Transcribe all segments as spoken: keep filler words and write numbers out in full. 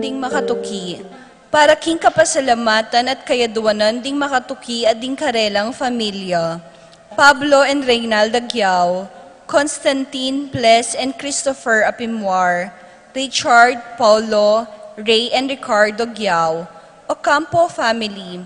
Ding makatuki. Para king kapasalamatan at kayaduanan ding makatuki at ding karelang familia. Pablo and Reynalda Giao, Constantine, Ples and Christopher Apimwar, Richard, Paulo, Ray and Ricardo Giao, Ocampo family,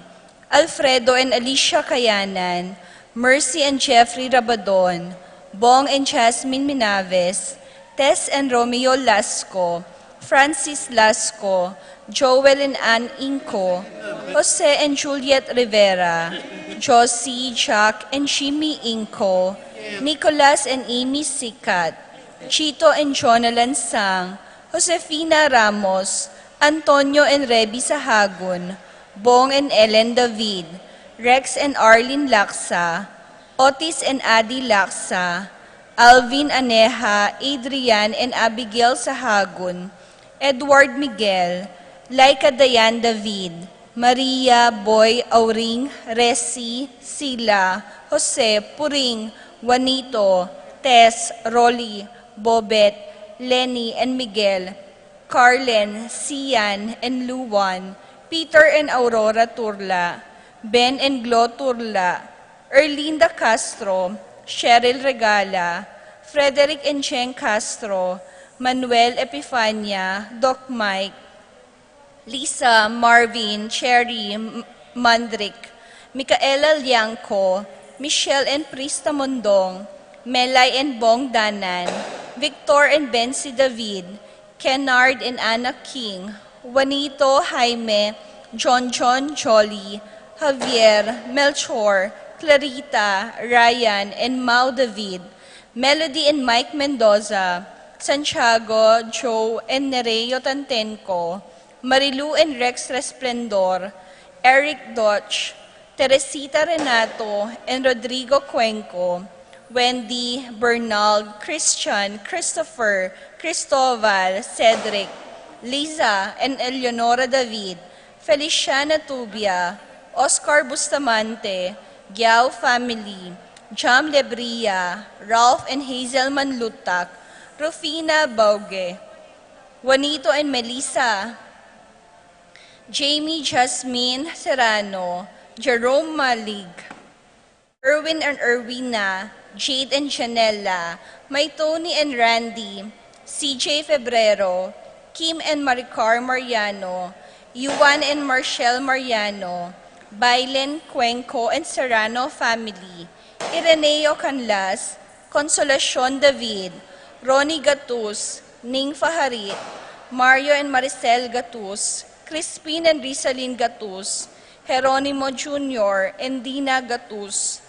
Alfredo and Alicia Kayanan, Mercy and Jeffrey Rabadon, Bong and Jasmine Minaves, Tess and Romeo Lasco, Francis Lasco, Joel and Ann Inco, Jose and Juliet Rivera, Josie, Jack and Jimmy Inco, Nicholas and Amy Sikat, Chito and Jonah Lansang, Josefina Ramos, Antonio and Reby Sahagun, Bong and Ellen David, Rex and Arlene Laksa, Otis and Adi Laksa, Alvin Aneha, Adrian and Abigail Sahagun, Edward Miguel, Laika Dayan David, Maria, Boy, Auring, Resi, Sila, Jose, Puring, Juanito, Tess, Rolly, Bobet, Lenny and Miguel, Carlen, Sian and Luan, Peter and Aurora Turla, Ben and Glo Turla, Erlinda Castro, Cheryl Regala, Frederick and Cheng Castro, Manuel Epifania, Doc Mike, Lisa, Marvin, Cherry, M-, Mandrick, Micaela Liangco, Michelle and Prista Mondong, Melay and Bong Danan, Victor and Bensi David, Kennard and Anna King, Juanito, Jaime, John John, Jolly, Javier, Melchor, Clarita, Ryan, and Mau David, Melody and Mike Mendoza, Santiago, Joe, and Nereo Tantenco, Marilu and Rex Resplendor, Eric Dodge, Teresita Renato and Rodrigo Cuenco, Wendy, Bernald, Christian, Christopher, Cristobal, Cedric, Liza, and Eleonora David, Feliciana Tubia, Oscar Bustamante, Giao family, Jam Lebria, Ralph and Hazel Manlutak, Rufina Bauge, Juanito and Melissa, Jamie Jasmine Serrano, Jerome Malig, Erwin and Erwina, Jade and Janela, May Tony and Randy, C J Febrero, Kim and Maricar Mariano, Yuan and Marshall Mariano, Bailen Cuenco and Serrano family, Ireneo Canlas, Consolacion David, Ronnie Gatus, Ning Faharit, Mario and Maricel Gatus, Crispin and Rizalin Gatus, Jeronimo Junior and Dina Gatus,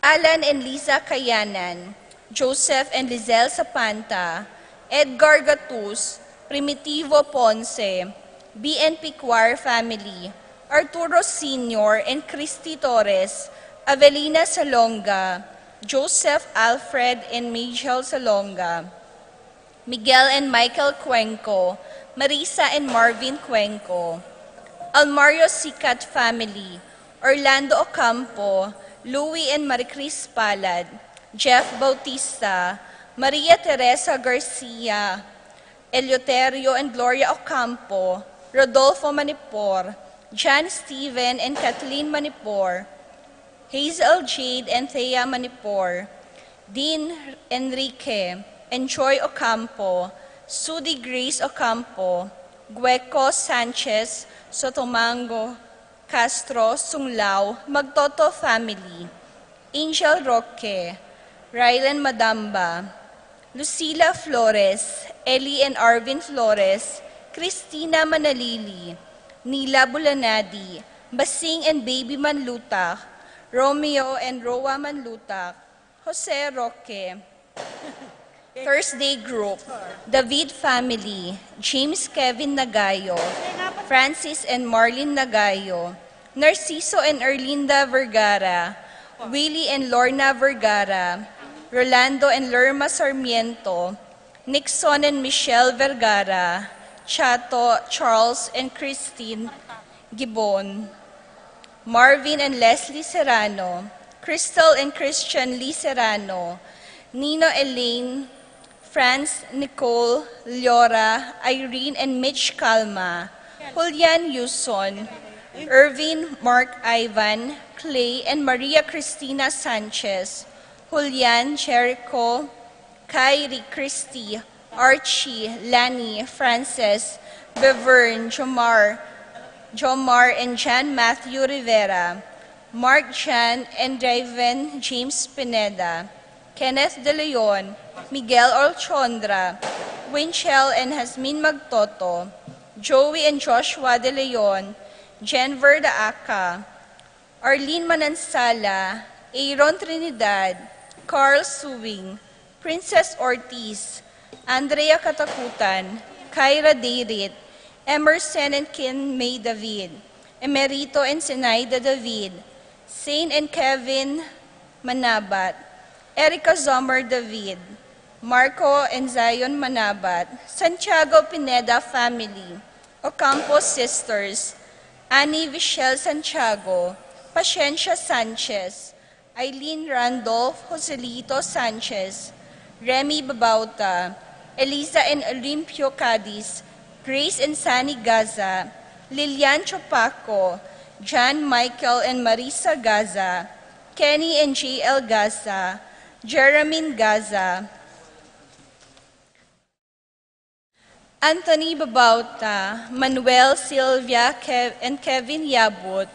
Alan and Lisa Kayanan, Joseph and Lizelle Sapanta, Edgar Gatus, Primitivo Ponce, B N P Choir family, Arturo Senior and Christy Torres, Avelina Salonga, Joseph Alfred and Michelle Salonga, Miguel and Michael Cuenco, Marisa and Marvin Cuenco, Almario Sicat family, Orlando Ocampo, Louie and Maricris Palad, Jeff Bautista, Maria Teresa Garcia, Eleuterio and Gloria Ocampo, Rodolfo Manipor, Jan Steven and Kathleen Manipor, Hazel Jade and Thea Manipor, Dean Enrique and Joy Ocampo, Sudi Grace Ocampo, Gueco Sanchez, Sotomango, Castro, Sunglao, Magtoto family, Angel Roque, Rylan Madamba, Lucila Flores, Eli and Arvin Flores, Christina Manalili, Nila Bulanadi, Basing and Baby Manlutak, Romeo and Roa Manlutak, Jose Roque, Thursday group, David family, James Kevin Nagayo, Francis and Marlene Nagayo, Narciso and Erlinda Vergara, Willie and Lorna Vergara, Rolando and Lerma Sarmiento, Nixon and Michelle Vergara, Chato, Charles and Christine Gibon, Marvin and Leslie Serrano, Crystal and Christian Lee Serrano, Nino Elaine Franz, Nicole, Leora, Irene, and Mitch Calma, Julian Yuson, Irvin, Mark, Ivan, Clay, and Maria Cristina Sanchez, Julian, Jericho, Kyrie, Christy, Archie, Lani, Frances, Bevern, Jomar, Jomar, and Jan Matthew Rivera, Mark, Jan, and Draven James Pineda, Kenneth De Leon, Miguel Olchondra, Winchell and Jasmine Magtoto, Joey and Joshua De Leon, Jenver Daaca, Arlene Manansala, Aaron Trinidad, Carl Suing, Princess Ortiz, Andrea Katakutan, Kyra Dayrit, Emerson and Kin May David, Emerito and Sinaida David, Zane and Kevin Manabat, Erica Zomer David, Marco and Zion Manabat, Santiago Pineda family, Ocampo sisters, Annie Vichelle Santiago, Pasiencia Sanchez, Eileen Randolph, Joselito Sanchez, Remy Babauta, Eliza and Olimpio Cadiz, Grace and Sunny Gaza, Lilian Chopaco, John Michael and Marisa Gaza, Kenny and J L Gaza, Jeremy Gaza, Anthony Babauta, Manuel, Sylvia, Kev- and Kevin Yabut,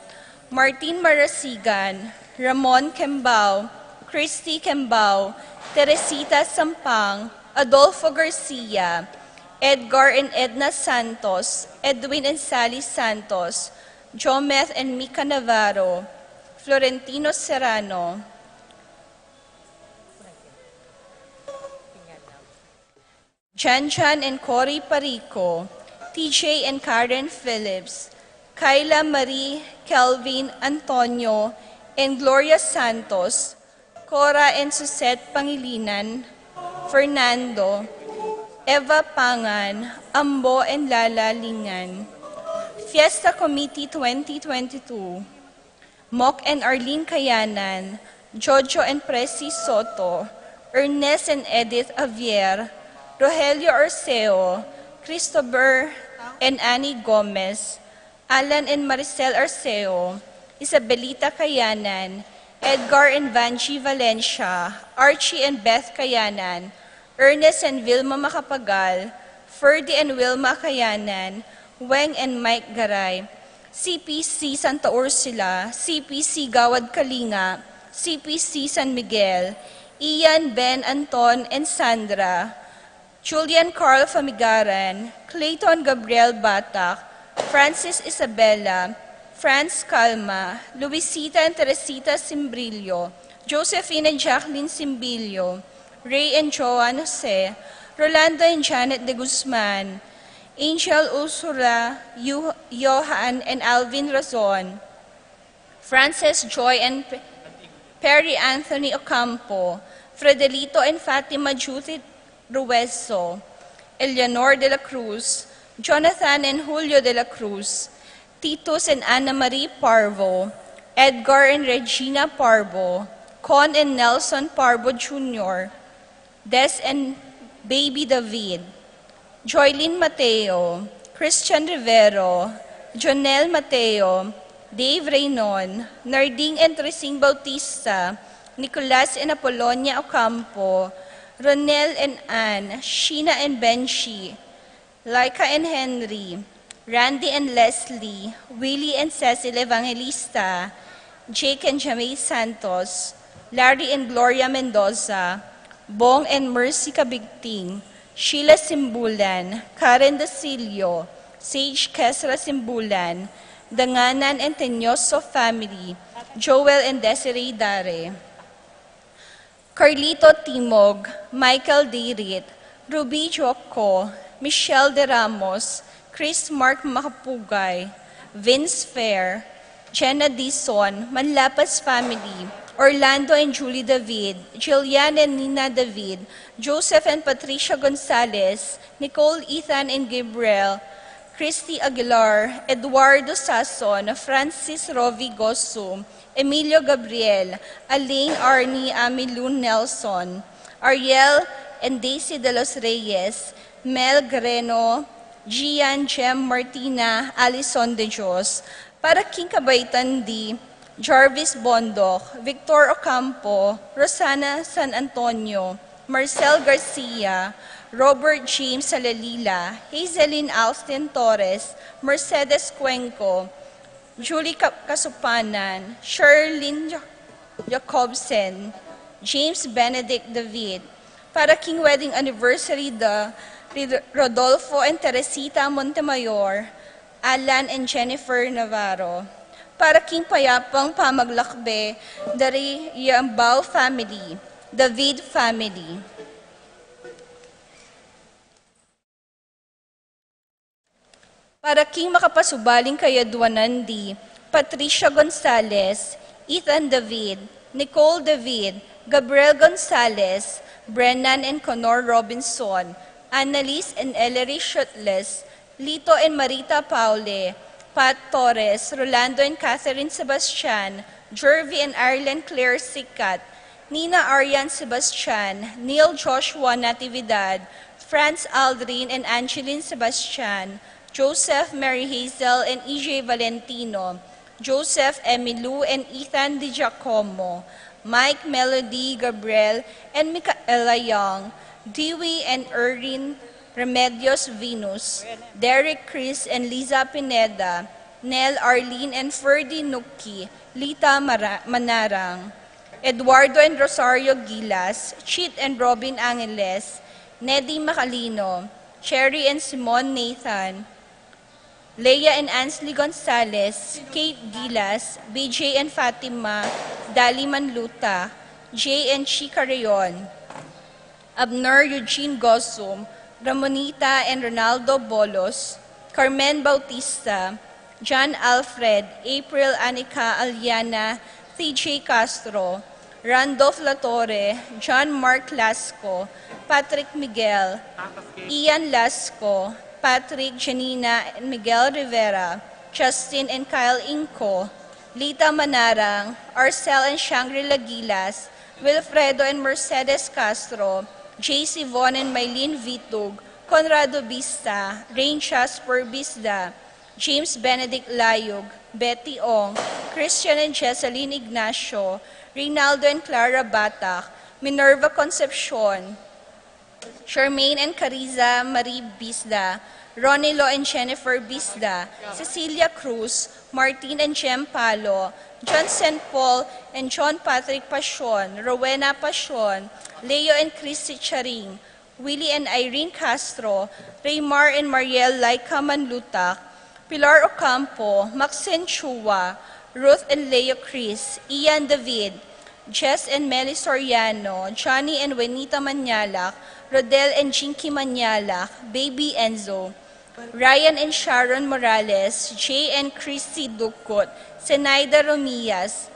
Martin Marasigan, Ramon Kembao, Christy Kembao, Teresita Sampang, Adolfo Garcia, Edgar and Edna Santos, Edwin and Sally Santos, Jometh and Mika Navarro, Florentino Serrano, Janjan and Cory Parico, T J and Karen Phillips, Kyla Marie, Kelvin, Antonio, and Gloria Santos, Cora and Suzette Pangilinan, Fernando, Eva Pangan, Ambo and Lala Lingan. Fiesta Committee twenty twenty-two. Mok and Arlene Kayanan, Jojo and Presi Soto, Ernest and Edith Javier, Rogelio Arceo, Christopher and Annie Gomez, Alan and Maricel Arceo, Isabelita Kayanan, Edgar and Vangie Valencia, Archie and Beth Kayanan, Ernest and Vilma Macapagal, Ferdy and Wilma Kayanan, Weng and Mike Garay, C P C Santa Ursula, C P C Gawad Kalinga, C P C San Miguel, Ian, Ben, Anton, and Sandra, Julian Carl Famigaran, Clayton Gabriel Batak, Francis Isabella, Franz Calma, Luisita and Teresita Simbrillo, Josephine and Jacqueline Simbilio, Ray and Joan Jose, Rolando and Janet de Guzman, Angel Ursula, Yu- Johan and Alvin Razon, Frances Joy and Pe- Perry Anthony Ocampo, Fredelito and Fatima Judith Ruezo, Eleanor de la Cruz, Jonathan and Julio de la Cruz, Titus and Anna Marie Parvo, Edgar and Regina Parvo, Con and Nelson Parvo Junior, Des and Baby David, Joylene Mateo, Christian Rivero, Jonel Mateo, Dave Reynon, Narding and Trising Bautista, Nicolas and Apolonia Ocampo, Ronel and Ann, Sheena and Benji, Laika and Henry, Randy and Leslie, Willie and Cecil Evangelista, Jake and Jamay Santos, Larry and Gloria Mendoza, Bong and Mercy Cabigting, Sheila Simbulan, Karen Dasilio, Sage Kesra Simbulan, Danganan and Tenyoso family, Joel and Desiree Dare. Carlito Timog, Michael Dirit, Ruby Jocko, Michelle De Ramos, Chris Mark Makapugay, Vince Fair, Jenna Dizon, Manlapas family, Orlando and Julie David, Jillian and Nina David, Joseph and Patricia Gonzalez, Nicole, Ethan and Gabriel, Christy Aguilar, Eduardo Sason, Francis Rovi Gosu, Emilio Gabriel, Alain Arnie Amilun Nelson, Ariel and Daisy de los Reyes, Mel Greno, Gian, Jem, Martina, Alison de Dios, para king kabaitan di Jarvis Bondoc, Victor Ocampo, Rosana San Antonio, Marcel Garcia, Robert James Salalila, Hazelin Austin Torres, Mercedes Cuenco, Julie Ka-, Kasupanan, Sherlyn Ja-, Jacobsen, James Benedict David, para king wedding anniversary da Rid-, Rodolfo and Teresita Montemayor, Alan and Jennifer Navarro, para king payapang pamaglakbe da ri Yambao family, David family. Para king makapasubaling kayadwanan di Patricia Gonzalez, Ethan David, Nicole David, Gabriel Gonzalez, Brennan and Connor Robinson, Annalise and Ellery Shutles, Lito and Marita Paule, Pat Torres, Rolando and Catherine Sebastian, Jervy and Ireland Claire Sikat, Nina Arian Sebastian, Neil Joshua Natividad, Franz Aldrin and Angeline Sebastian, Joseph Mary Hazel and E J Valentino, Joseph Emilou and Ethan Di Giacomo, Mike Melody Gabriel and Micaela Young, Dewey and Erin Remedios Venus, Derek Chris and Liza Pineda, Nel Arlene and Ferdy Nuki, Lita Mara-, Manarang, Eduardo and Rosario Gilas, Chit and Robin Angeles, Neddy Macalino, Cherry and Simon Nathan, Leia and Ansley Gonzalez, Kate Gilas, B J and Fatima, Dali Manluta, Jay and Chica Rayon, Abner Eugene Gosum, Ramonita and Ronaldo Bolos, Carmen Bautista, John Alfred, April Anika Aliana, T J Castro, Randolph Latorre, John Mark Lasco, Patrick Miguel, Ian Lasco, Patrick, Janina, and Miguel Rivera, Justin and Kyle Inco, Lita Manarang, Arcel and Shangri-La Gilas, Wilfredo and Mercedes Castro, J C Von and Mylene Vitug, Conrado Bista, Rain Jasper Bisda, James Benedict Layug, Betty Ong, Christian and Jesseline Ignacio, Reynaldo and Clara Batak, Minerva Concepcion, Charmaine and Cariza Marie Bisda, Ronilo and Jennifer Bisda, Cecilia Cruz, Martin and Jem Palo, John Saint Paul and John Patrick Pasion, Rowena Pasion, Leo and Christy Charing, Willie and Irene Castro, Raymar and Mariel Laika Manlutak, Pilar Ocampo, Maxine Chua, Ruth and Leo Chris, Ian David, Jess and Melly Soriano, Johnny and Wenita Manyalak, Rodel and Jinky Manyalak, Baby Enzo, Ryan and Sharon Morales, Jay and Christy Ducut, Zenaida Romias,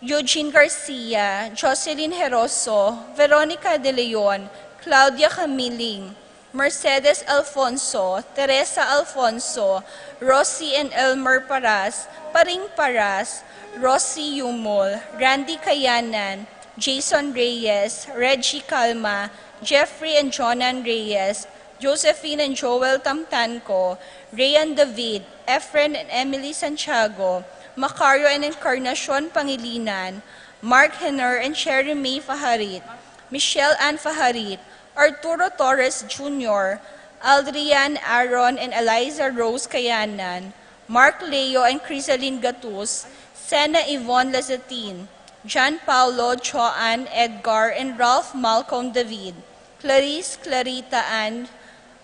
Eugene Garcia, Jocelyn Heroso, Veronica De Leon, Claudia Camiling, Mercedes Alfonso, Teresa Alfonso, Rosie and Elmer Paras, Paring Paras, Rosie Yumol, Randy Kayanan, Jason Reyes, Reggie Calma, Jeffrey and Jonan Reyes, Josephine and Joel Tamtanco, Rayan David, Efren and Emily Santiago, Macario and Encarnacion Pangilinan, Mark Henner and Cherry May Fajarit, Michelle Ann Fajarit, Arturo Torres Junior, Aldrian Aaron and Eliza Rose Kayanan, Mark Leo and Crisalin Gatus, Sena Yvonne Lazatin, John Paulo, Joan, Edgar, and Ralph Malcolm David, Clarice, Clarita Ann,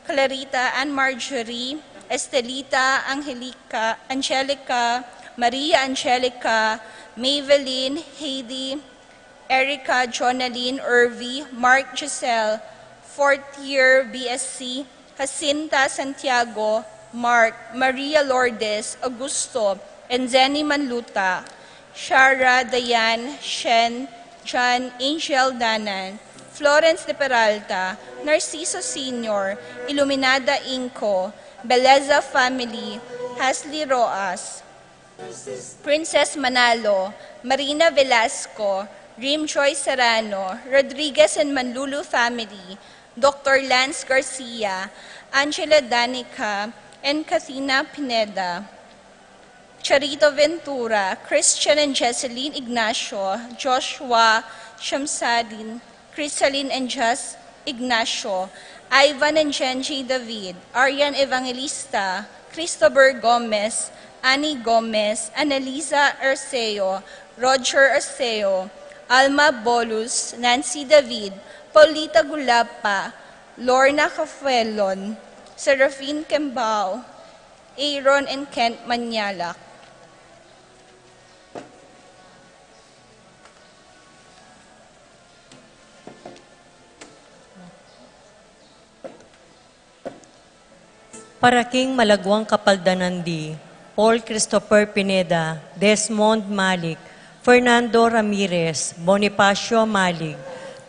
Clarita Ann Marjorie, Estelita, Angelica, Angelica, Maria Angelica, Maybelline, Heidi, Erica, Jonalyn, Irvi, Mark, Giselle, fourth year B S C, Jacinta, Santiago, Mark, Maria Lourdes, Augusto, and Zenny Manluta, Shara, Diane, Shen, John, Angel, Danan, Florence de Peralta, Narciso Senior, Iluminada Inco, Beleza family, Hasley Roas, Princess Manalo, Marina Velasco, Dream Joy Serrano, Rodriguez and Manlulu family, Doctor Lance Garcia, Angela Danica, and Kathina Pineda, Charito Ventura, Christian and Jesseline Ignacio, Joshua Shamsadin, Crisalin and Jas Ignacio, Ivan and Jenji David, Arian Evangelista, Christopher Gomez, Annie Gomez, Annalisa Arceo, Roger Arceo, Alma Bolus, Nancy David, Paulita Gulapa, Lorna Cafelon, Serafin Kembao, Aaron and Kent Manyalak. Para king malaguang kapaldanan di Paul Christopher Pineda, Desmond Malik, Fernando Ramirez, Bonifacio Malik,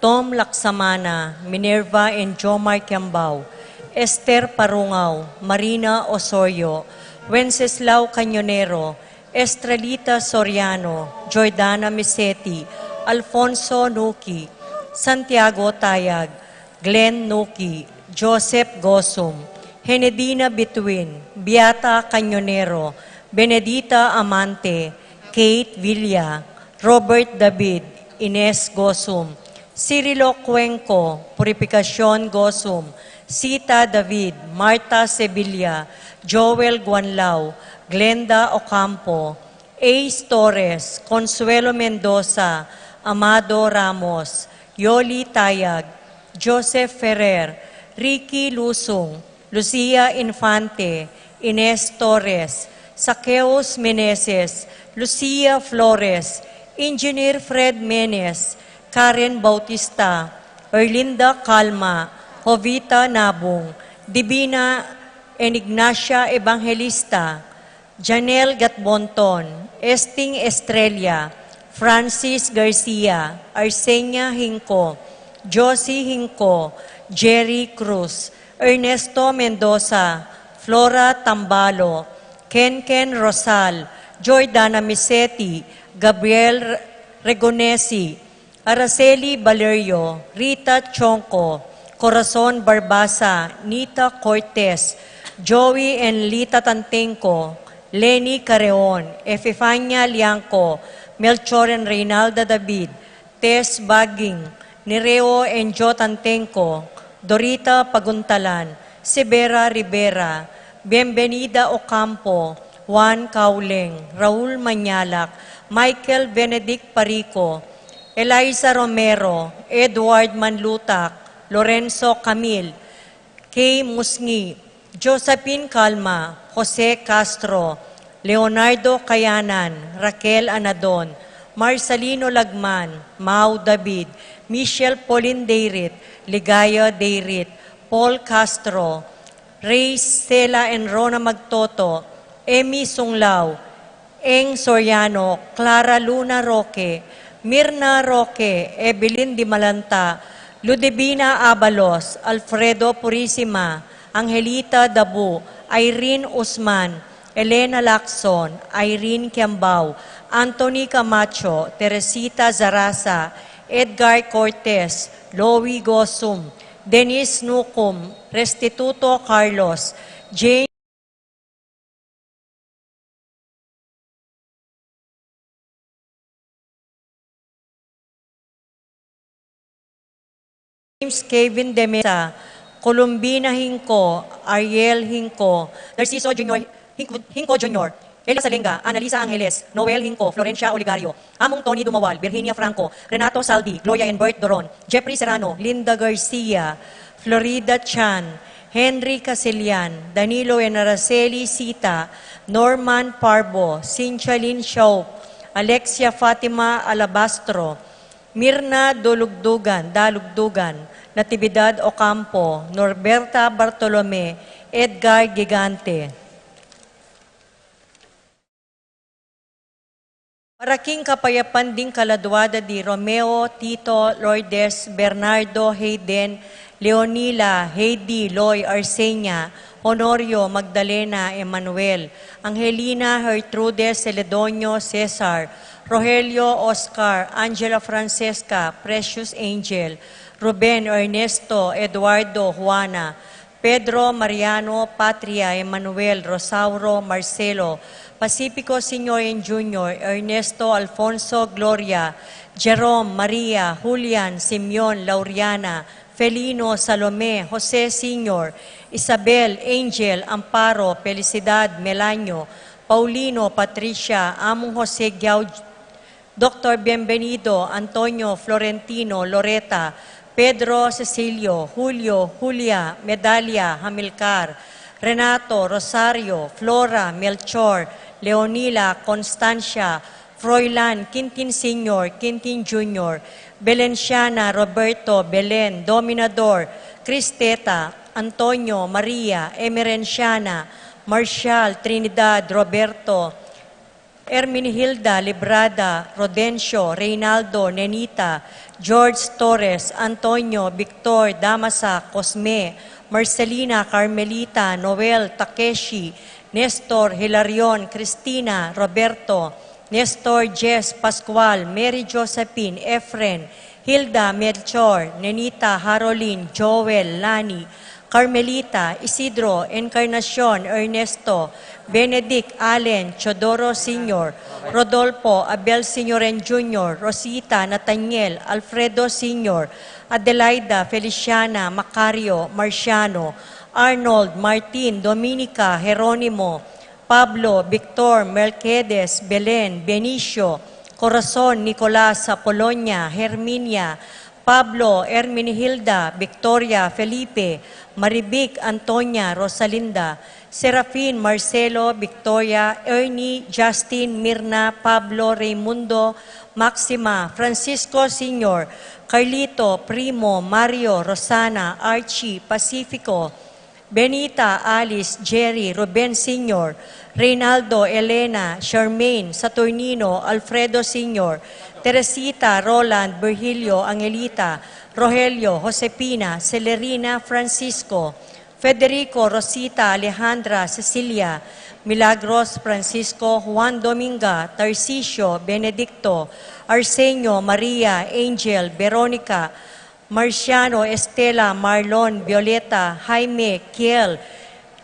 Tom Laksamana, Minerva and Jomar Kiambao, Esther Parungao, Marina Osorio, Wenceslao Cañonero, Estrelita Soriano, Jordana Misetti, Alfonso Nuki, Santiago Tayag, Glenn Nuki, Joseph Gosum, Henedina Bituin, Beata Cañonero, Benedita Amante, Kate Villa, Robert David, Ines Gosum, Cirilo Cuenco, Purificacion Gosum, Sita David, Marta Sevilla, Joel Guanlao, Glenda Ocampo, Ace Torres, Consuelo Mendoza, Amado Ramos, Yoli Tayag, Joseph Ferrer, Ricky Lusung, Lucia Infante, Ines Torres, Saqueus Meneses, Lucia Flores, Engineer Fred Menes, Karen Bautista, Erlinda Calma, Jovita Nabung, Divina and Ignacia Evangelista, Janelle Gatbonton, Esting Estrella, Francis Garcia, Arsenia Hinco, Josie Hinco, Jerry Cruz, Ernesto Mendoza, Flora Tambalo, Kenken Rosal, Jordana Misetti, Gabriel Regonesi, Araceli Valerio, Rita Chonco, Corazon Barbaza, Nita Cortez, Joey and Lita Tantenco, Lenny Careon, Epifania Lianco, Melchor and Reynalda David, Tess Baging, Nereo and Jo Tantenco, Dorita Paguntalan, Sibera Rivera, Bienvenida Ocampo, Juan Cauleng, Raul Mañalak, Michael Benedict Parico, Eliza Romero, Edward Manlutak, Lorenzo Camil, Kay Musngi, Josephine Calma, Jose Castro, Leonardo Kayanan, Raquel Anadon, Marcelino Lagman, Mau David, Michelle Pauline Deirit, Ligaya Deirit, Paul Castro, Rey Stella and Rona Magtoto, Emmy Sunglao, Eng Soriano, Clara Luna Roque, Mirna Roque, Evelyn Dimalanta, Ludivina Abalos, Alfredo Purisima, Angelita Dabu, Irene Usman, Elena Lacson, Irene Kiambao, Anthony Camacho, Teresita Zaraza, Edgar Cortez, Loie Gosum, Dennis Nucum, Restituto Carlos, Jane James Kevin Demesa, Columbina Hinco, Ariel Hinco, Narciso Junior Hinco, Hinco Junior, Elia Salenga, Annalisa Angeles, Noel Hinco, Florencia Oligario, Among Tony Dumawal, Virginia Franco, Renato Saldi, Gloria and Bert Doron, Jeffrey Serrano, Linda Garcia, Florida Chan, Henry Casilian, Danilo and Araceli Sita, Norman Parbo, Cynthia Lynn Shaup, Alexia Fatima Alabastro, Mirna Dulugdugan, Dalugdugan, Natividad Ocampo, Norberta Bartolome, Edgar Gigante. Para king kapayapan ding kaladua da di Romeo, Tito, Lourdes, Bernardo, Hayden, Leonila, Heidi, Loy, Arsenia, Honorio, Magdalena, Emmanuel, Angelina, Gertrude, Celedonio, Cesar, Rogelio Oscar, Angela Francesca, Precious Angel, Ruben Ernesto, Eduardo, Juana, Pedro Mariano, Patria, Emmanuel, Rosauro, Marcelo, Pacifico Senior and Junior, Ernesto, Alfonso, Gloria, Jerome, Maria, Julian, Simeon, Lauriana, Felino, Salome, Jose Senior, Isabel, Angel, Amparo, Felicidad, Melanio, Paulino, Patricia, Among Jose Giau, Doctor Bienvenido, Antonio, Florentino, Loreta, Pedro, Cecilio, Julio, Julia, Medalia, Hamilcar, Renato, Rosario, Flora, Melchor, Leonila, Constancia, Froilan, Quintin Senior, Quintin Junior, Belenciana, Roberto, Belen, Dominador, Cristeta, Antonio, Maria, Emerenciana, Marshall, Trinidad, Roberto, Herminihilda, Librada, Rodencio, Reynaldo, Nenita, George, Torres, Antonio, Victor, Damasa, Cosme, Marcelina, Carmelita, Noel, Takeshi, Nestor, Hilarion, Cristina, Roberto, Nestor, Jess, Pascual, Mary Josephine, Efren, Hilda, Melchor, Nenita, Harolin, Joel, Lani, Carmelita, Isidro, Encarnacion, Ernesto, Benedict, Allen, Teodoro Senior, Rodolfo, Abel Senior and Junior, Rosita, Nathaniel, Alfredo Senior, Adelaida, Feliciana, Macario, Marciano, Arnold, Martin, Dominica, Jeronimo, Pablo, Victor, Melquiades, Belen, Benicio, Corazon, Nicolas, Apolonia, Herminia, Pablo, Herminihilda, Victoria, Felipe, Marivic, Antonia, Rosalinda, Serafin, Marcelo, Victoria, Ernie, Justin, Mirna, Pablo, Raymundo, Maxima, Francisco Senior, Carlito, Primo, Mario, Rosana, Archie, Pacifico, Benita, Alice, Jerry, Ruben Senior, Reynaldo, Elena, Charmaine, Saturnino, Alfredo Senior, Teresita, Roland, Virgilio, Angelita, Rogelio, Josefina, Celerina, Francisco, Federico, Rosita, Alejandra, Cecilia, Milagros, Francisco, Juan, Dominga, Tarcisio, Benedicto, Arsenio, Maria, Angel, Veronica, Marciano, Estela, Marlon, Violeta, Jaime, Kiel,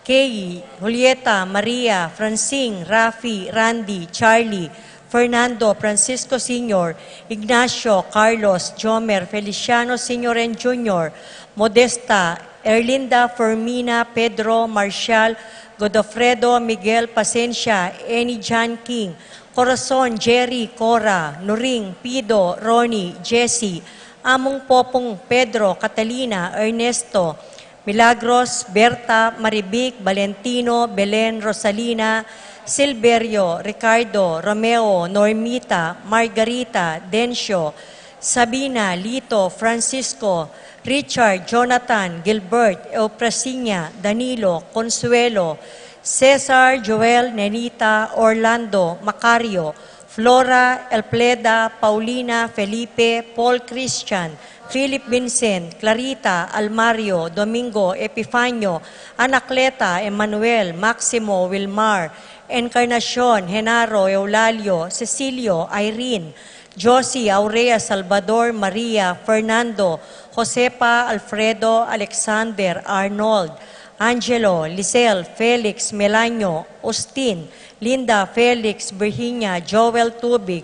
Kei, Julieta, Maria, Francine, Rafi, Randy, Charlie, Fernando, Francisco Senior, Ignacio, Carlos, Jomer, Feliciano Senior and Junior, Modesta, Erlinda, Fermina, Pedro, Marshall, Godofredo, Miguel, Pasencia, Eni, John King, Corazon, Jerry, Cora, Nuring, Pido, Ronnie, Jesse, Among Popong, Pedro, Catalina, Ernesto, Milagros, Berta, Marivic, Valentino, Belen, Rosalina, Silverio, Ricardo, Romeo, Normita, Margarita, Dencio, Sabina, Lito, Francisco, Richard, Jonathan, Gilbert, Eufrasinia, Danilo, Consuelo, Cesar, Joel, Nenita, Orlando, Macario, Flora, Elpleda, Paulina, Felipe, Paul Christian, Philip Vincent, Clarita, Almario, Domingo, Epifanio, Anacleta, Emmanuel, Maximo, Wilmar, Encarnacion, Genaro, Eulalio, Cecilio, Irene, Josie, Aurea, Salvador, Maria, Fernando, Josepa, Alfredo, Alexander, Arnold, Angelo, Lisel, Felix, Melanio, Austin, Linda, Felix, Virginia, Joel, Tubig,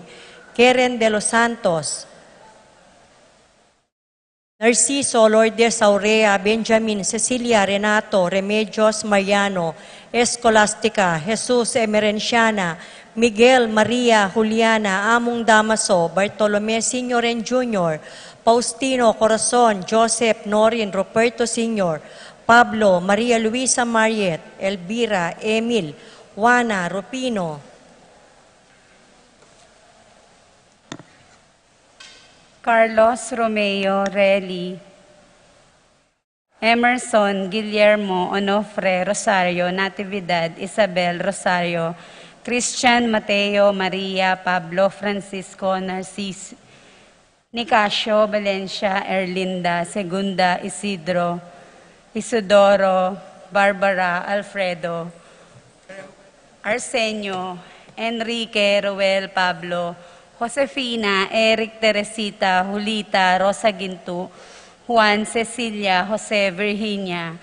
Keren de los Santos, Narciso, Lourdes, Aurea, Benjamin, Cecilia, Renato, Remedios, Mariano, Escolastica, Jesus, Emerenciana, Miguel, Maria, Juliana, Among Damaso, Bartolome Senior and Junior, Faustino, Corazon, Joseph, Norin, Ruperto Senior, Pablo, Maria Luisa, Mariet, Elvira, Emil, Juana, Rufino, Carlos, Romeo, Relly, Emerson, Guillermo, Onofre, Rosario, Natividad, Isabel, Rosario, Christian, Mateo, Maria, Pablo, Francisco, Narcis, Nicasio, Valencia, Erlinda, Segunda, Isidro, Isidoro, Barbara, Alfredo, Arsenio, Enrique, Roel, Pablo, Josefina, Eric, Teresita, Julita, Rosa Gintu, Juan, Cecilia, Jose, Virginia,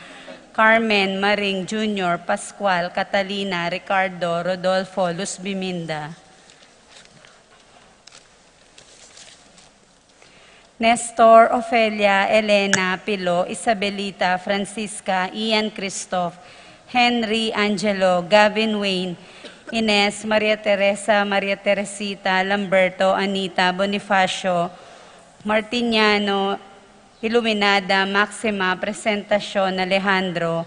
Carmen, Maring, Junior, Pascual, Catalina, Ricardo, Rodolfo, Luz Biminda. Nestor, Ofelia, Elena, Pilo, Isabelita, Francisca, Ian, Christoph, Henry, Angelo, Gavin, Wayne, Ines, Maria Teresa, Maria Teresita, Lamberto, Anita, Bonifacio, Martiniano, Iluminada, Maxima, Presentacion, Alejandro,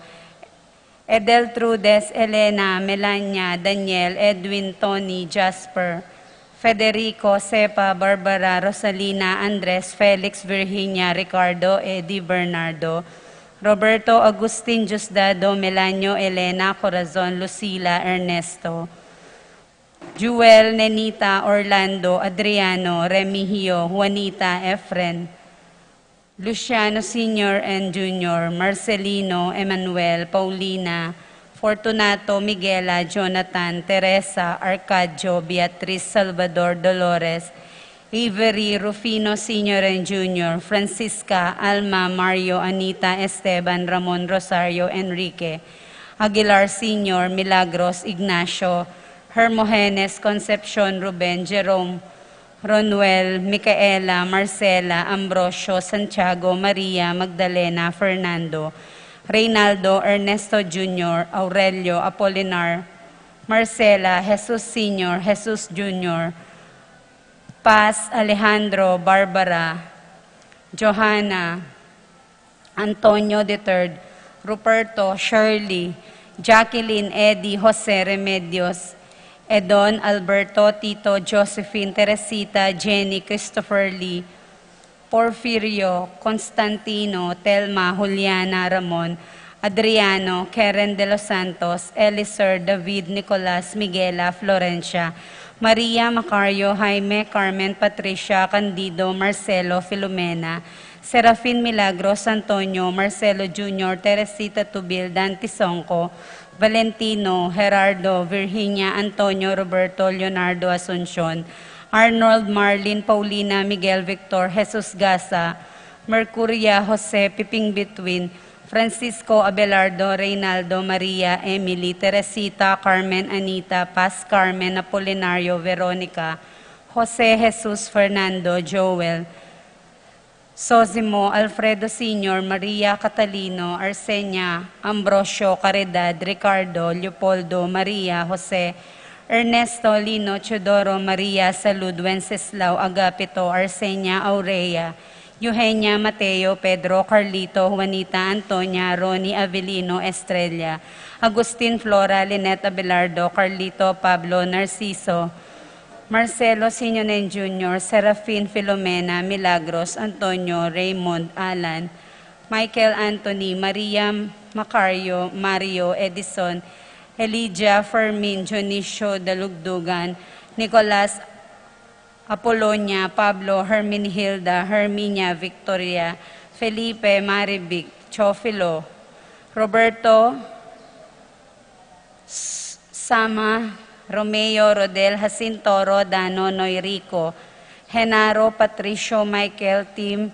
Edeltrudes, Elena, Melania, Daniel, Edwin, Tony, Jasper, Federico, Sepa, Barbara, Rosalina, Andres, Felix, Virginia, Ricardo, Eddie, Bernardo, Roberto, Agustin, Diosdado, Melanio, Elena, Corazon, Lucila, Ernesto, Jewel, Nenita, Orlando, Adriano, Remigio, Juanita, Efren, Luciano Senior and Junior, Marcelino, Emmanuel, Paulina, Fortunato, Miguela, Jonathan, Teresa, Arcadio, Beatriz, Salvador, Dolores, Avery, Rufino Senior and Junior, Francisca, Alma, Mario, Anita, Esteban, Ramon, Rosario, Enrique, Aguilar Senior, Milagros, Ignacio, Hermogenes, Concepcion, Ruben, Jerome, Ronuel, Micaela, Marcela, Ambrosio, Santiago, Maria, Magdalena, Fernando, Reynaldo, Ernesto Junior, Aurelio, Apolinar, Marcela, Jesus Senior, Jesus Junior, Paz, Alejandro, Barbara, Johanna, Antonio the third, Ruperto, Shirley, Jacqueline, Eddie, Jose, Remedios, Edon, Alberto, Tito, Josephine, Teresita, Jenny, Christopher Lee, Porfirio, Constantino, Telma, Juliana, Ramon, Adriano, Karen de los Santos, Eliser, David, Nicolas, Miguela, Florencia, Maria, Macario, Jaime, Carmen, Patricia, Candido, Marcelo, Filomena, Serafin, Milagros, Antonio, Marcelo Junior, Teresita Tubil, Dante Songco, Valentino, Gerardo, Virginia, Antonio, Roberto, Leonardo, Asuncion, Arnold, Marlin, Paulina, Miguel, Victor, Jesus Gasa, Mercuria, Jose, Piping Bituin, Francisco, Abelardo, Reynaldo, Maria, Emily, Teresita, Carmen, Anita, Paz, Carmen, Apolinario, Veronica, Jose, Jesus, Fernando, Joel, Sosimo, Alfredo Senior, Maria, Catalino, Arsenia, Ambrosio, Caridad, Ricardo, Leopoldo, Maria, Jose, Ernesto, Lino, Teodoro, Maria, Salud, Wenceslao, Agapito, Arsenia, Aurea, Eugenia, Mateo, Pedro, Carlito, Juanita, Antonia, Ronnie, Avelino, Estrella, Agustin, Flora, Lynette, Abelardo, Carlito, Pablo, Narciso, Marcelo, Senior and Junior, Serafin, Filomena, Milagros, Antonio, Raymond, Alan, Michael, Anthony, Maria, Macario, Mario, Edison, Elijah, Fermin, Dionisio, Dalugdugan, Nicolas, Apolonia, Pablo, Herminhilda, Herminia, Victoria, Felipe, Marivic, Teofilo, Roberto, S-, Sama, Romeo, Rodel, Jacinto, Roda, Nonoy, Rico, Genaro, Patricio, Michael, Tim,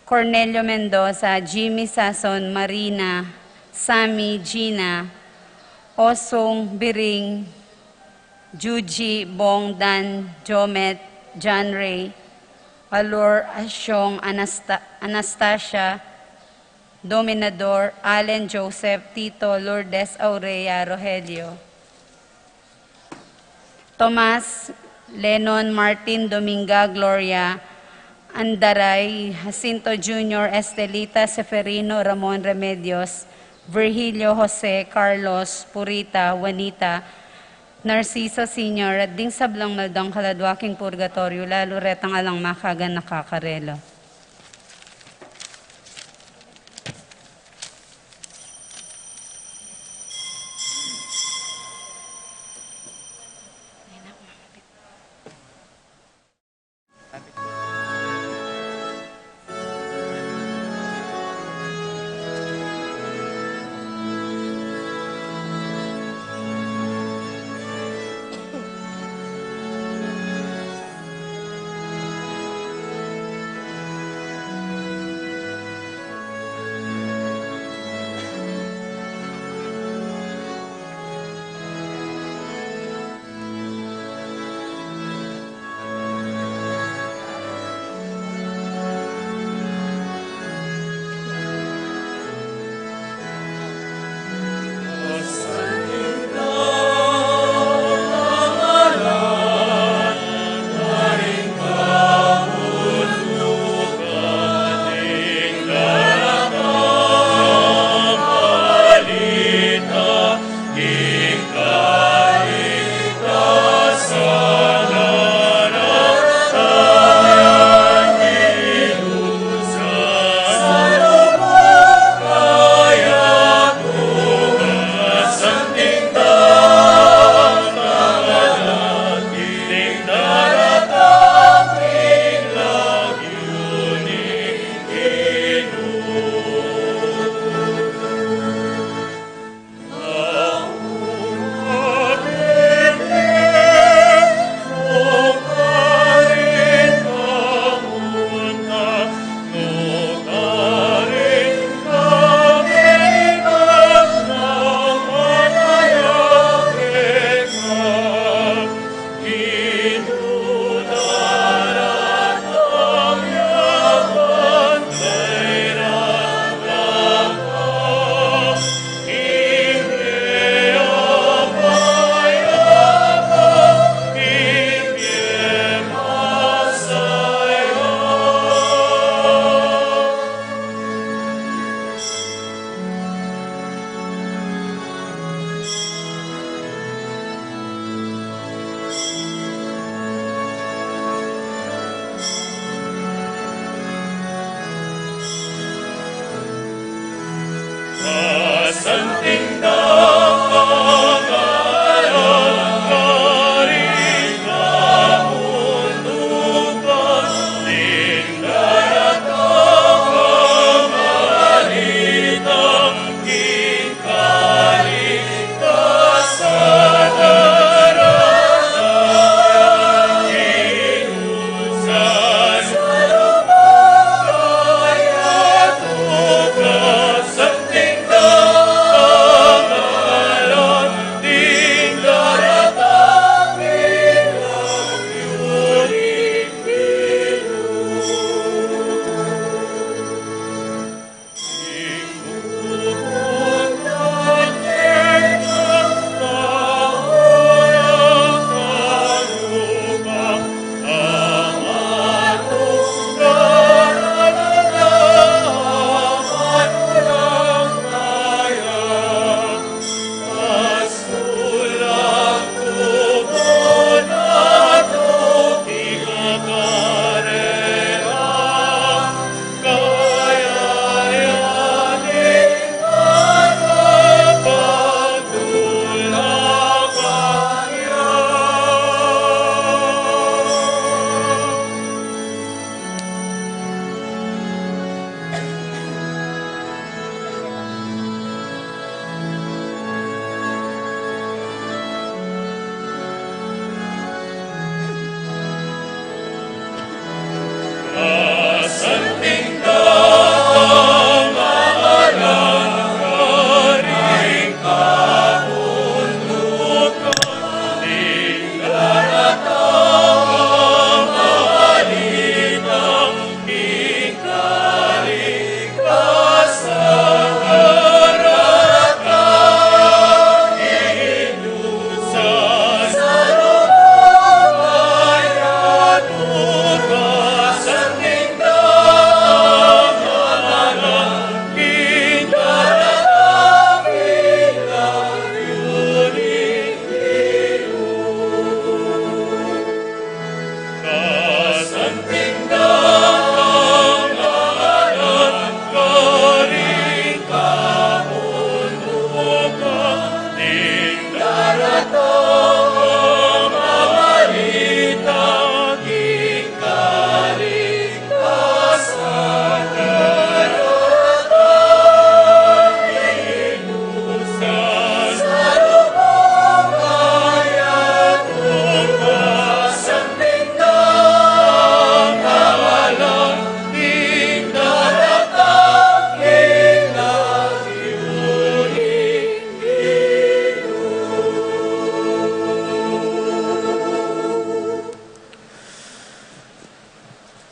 Cornelio, Mendoza, Jimmy, Sason, Marina, Sammy, Gina, Osung, Biring, Juji, Bong, Dan, Jomet, John Ray, Alor, Asyong, Anasta-, Anastasia, Dominador, Allen, Joseph, Tito, Lourdes, Aurea, Rogelio, Tomas, Lenon, Martin, Dominga, Gloria, Andaray, Jacinto Junior, Estelita, Seferino, Ramon, Remedios, Virgilio, Jose, Carlos, Purita, Juanita, Narciso Senior, at ding sablang maldang kaladwa king purgatoryo, lalu retang alang makaganaka karela.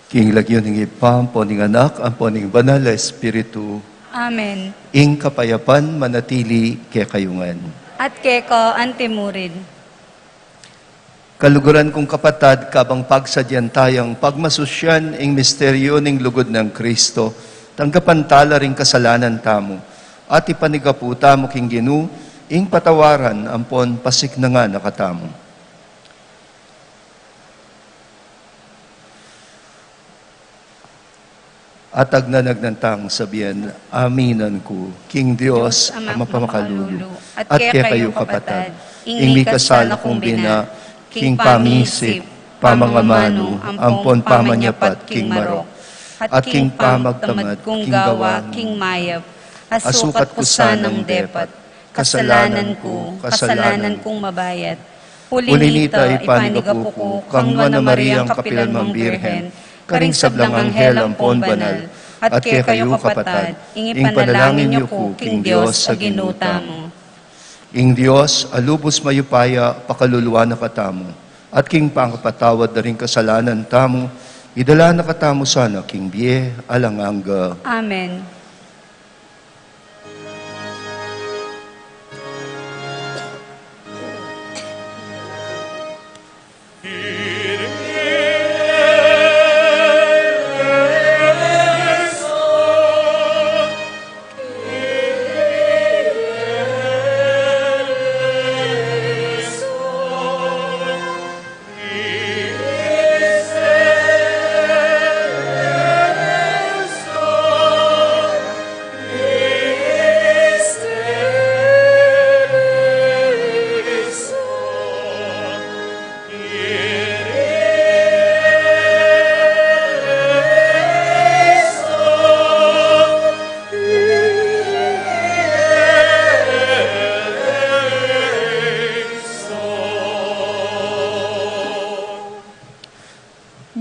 King lagyu ning Ibpa, ampo ning Anak, ampo ning Banal a Espiritu. Amen. Ing kapayapan manatili kekayu ngan. At keka antimurin. Kaluguran kung kapatad, kabang pagsadyan tayang pagmasusyan ing misteryu ning lugud nang Kristo, tanggapan tala ring kasalanan tamu, at ipanigapu tamu king Ginu ing patawaran ampon pasiknangan na katamu. At agnanagnan tang sabian, aminan ku king Dios a mapamakalulu, at kekayu kapatad, ing mikasala kung bina, king pamisip, pamangamanu, ampon pamanyapat king marok, at king pamagtamad kung gawa king mayap, asukat ku sanang depat, kasalanan ku, kasalanan kung mabayat. Uli nita, ipanigapu ku kang Nuan a Mariang kapilan mang Birhen, karing sablang anghel ampon banal, at kekayu kapatad, ing ipanalangin yu ku king Dios a Ginu tamu. Ing Dios a lubus mayupaya pakaluluan na katamu, at king pangapatawad da ring kasalanan tamu, idala na katamu sana king bie alang angga. Amen.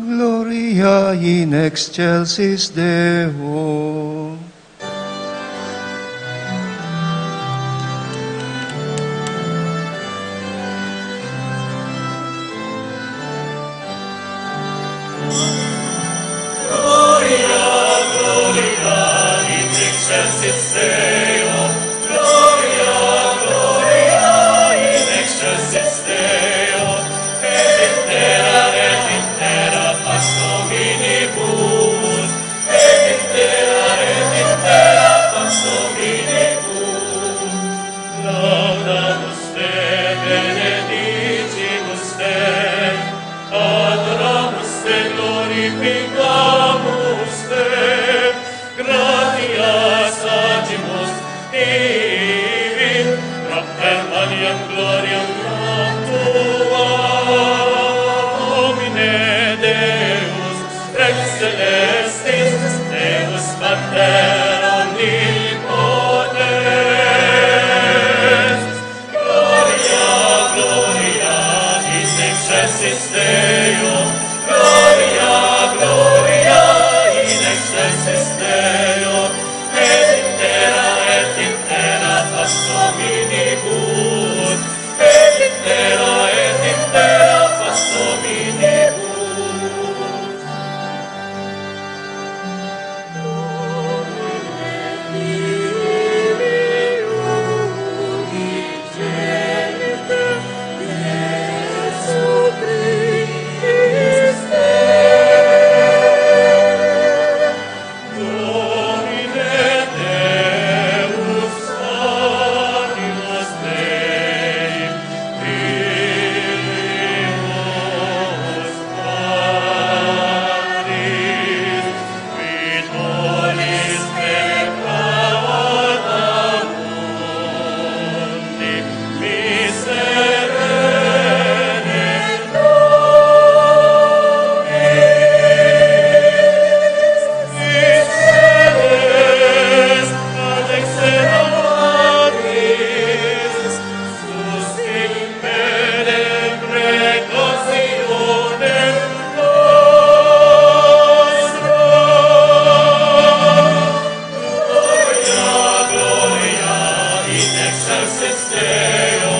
Gloria in excelsis Deo. Gloria, Gloria in excelsis Deo, Gloria, Gloria in excelsis Deo, et in terra, et in terra pax hominibus, et in terra, et in terra pax hominibus. Laudamus te, benedicimus te, adoramus te, glorificamus te, gratias facimus tibi, pro permaniam gloriam tuam, Domine Deus, Rex celestis, Deus Pater omnipotens. Gloria, Gloria in excelsis Deo, Gloria, Gloria in excelsis Deo, et in terra, et in terra pax hominibus, et in terra, et in terra pax hominibus. Gloria, Gloria in excelsis Deo,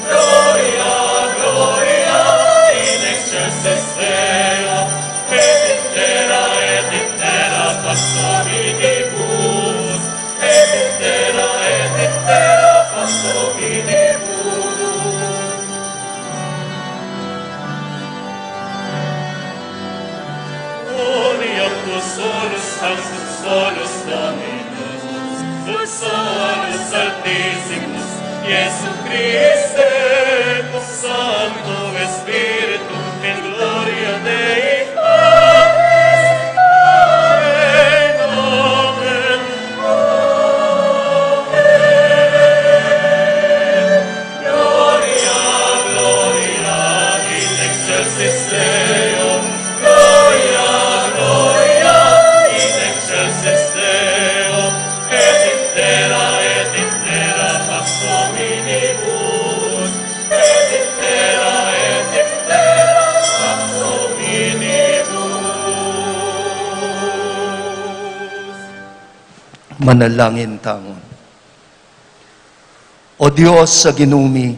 Gloria, Gloria in excelsis Deo, et in terra, et in terra pax hominibus, et in terra, et in terra pax hominibus. Gloria tu solus, Sanctus solus Dominus, tu solus Altissimus, Iesu Christe, cum Sancto Spiritu, in gloria Dei Patris. Amen, amen. Gloria, Gloria in excelsis Deo, Gloria, Gloria in excelsis Deo, et in terra, et in terra pax hominibus, et in terra, et in terra pax hominibus. Manalangin tamu. O Dios a Ginu mi,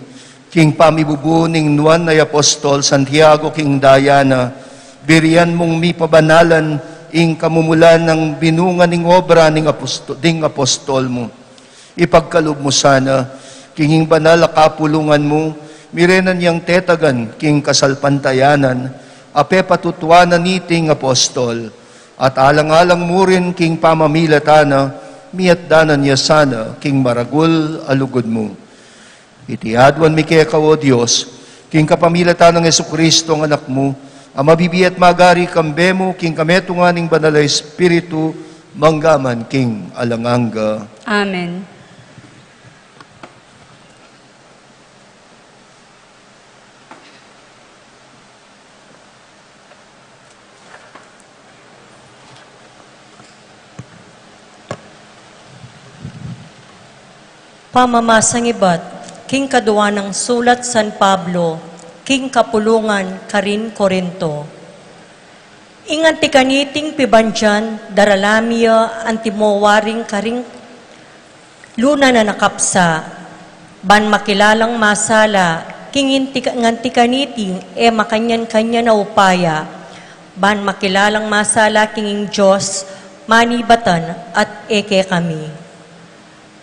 king pamibubu ning nuan a i apostol Santiago king daya na, birian mung mipabanalan ing kamumulan nang binunga ning obra ning aposto-, ding apostol mu. Ipagkalub mu sana, king banal a kapulungan mu, mirenan yang tetagan king kasalpantayanan a pepatutuanan niting apostol, at alang-alang mu rin king pamamilatan na, miatdanan ya sana king maragul a lugud mu. Iti aduan mi keka, O Dios, king kapamilatan nang Jesucristo, ang Anak mu, a mabibie at magari kambe mu king kametungan ning Banal a Espiritu, mangga man king alang angga. Amen. Pamamasang ibat king kadua nang sulat San Pablo king kapulungan karin Corinto. Ing anti kaniting pibandian, darala mi ya antimo waring karing luna na nakapsa, ban makilalang masala king inti-, ing anti kaniting e makanyan-kanyan a upaya, ban makilalang masala king ing Dios manibatan at e kekami.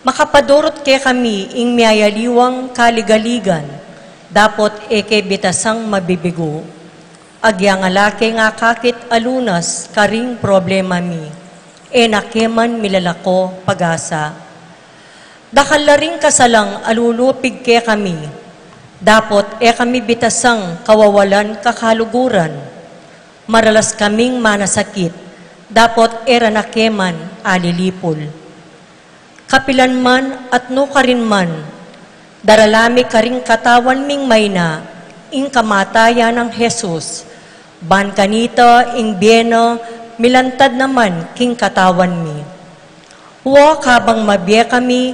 Makapadurut kekami ing miyayaliwang kaligaligan, dapot e ke bitasang mabibigu. Agyang ala keng akakit a lunas karing problema mi, e na ke man milalako pag-asa. Dakal la ring kasalang alulupig kekami, dapot e kami bitasang kawawalan kakaluguran. Maralas kaming manasakit, dapot e ra na ke man alilipul. Kapilan man at nukarin man, darala mi karing katawan ming maina ing kamatayan nang Jesus, ban kanita ing bie na milantad naman king katawan mi. Wa, kabang mabie kami,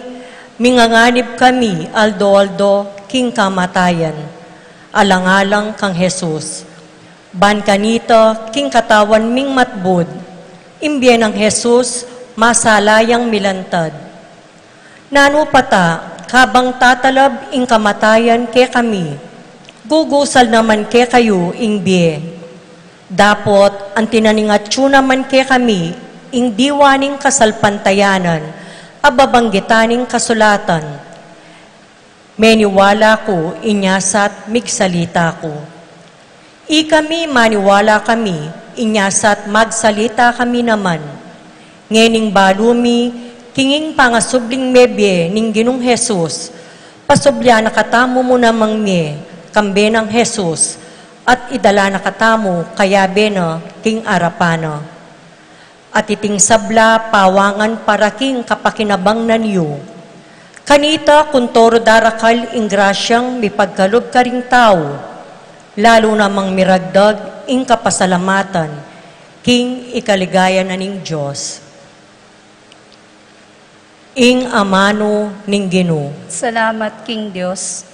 minganganib kami aldo-aldo king kamatayan, alang-alang kang Jesus. Ban kanita king katawan ming matbud, ing bie nang Jesus masala yang milantad. Nanu pa ta, kabang tatalab ing kamatayan kekami, gugusal naman kekayu ing bie. Dapot anti na ning atyu naman kekami ing diwa ning kasalpantayanan a babanggitan ning kasulatan. Meniwala ku, inya sa't migsalita ku. Ikami maniwala kami, inya sa't magsalita kami naman. Ngening balu mi, king ing pangasubling mebie ning Ginung Jesus, pasublian na katamu mu namang mie, kambe nang Jesus, at idala na katamu kayabe na king arapan na. At iting sabla pawangan para king kapakinabang na niu. Kanita kuntoru darakal ing grasyang mipagkalub karing tau, lalu namang miragdag ing kapasalamatan king ikaligaya na ning Dios. Ing amanu ning Ginu. Salamat king Dios.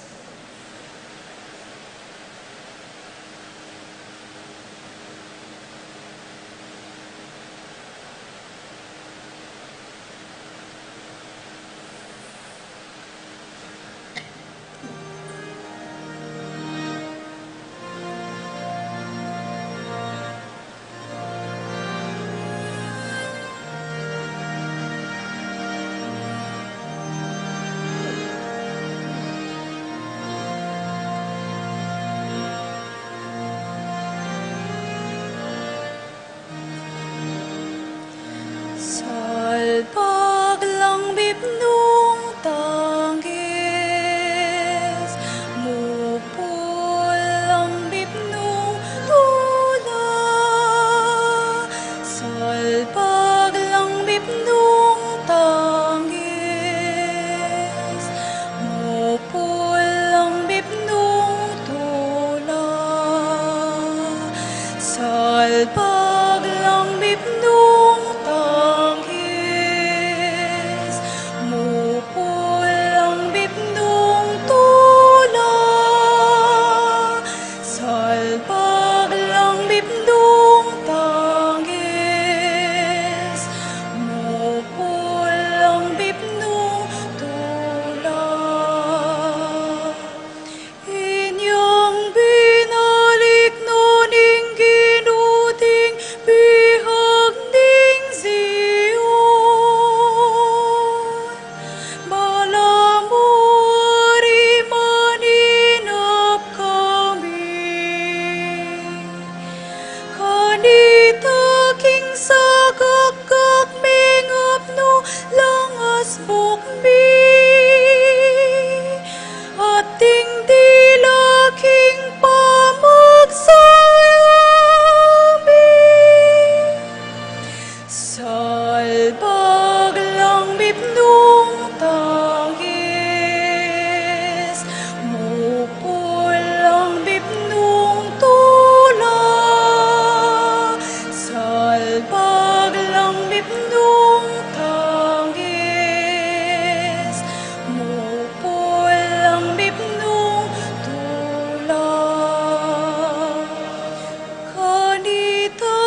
Salpag lang bibnung tangis, mupul lang bibnung tula. Salpag lang bibnung tangis, mupul lang bibnung tula. Salpag lang bibnung tangis, mupul lang bibnung tula. Salpag lang bibnung tangis, mupul lang bibnung tula. Inyang binalik no ning Ginu ding bihag ning Zion. Balamu ari maninap kami kanita king sagakgak mingapnu lang asbuk mi, at ding dila king pamagsabi. Salpag lang bibnung tangis, mupul lang bibnung tula. Salpag lang bibnung tangis, mupul lang bibnung tula. Kanita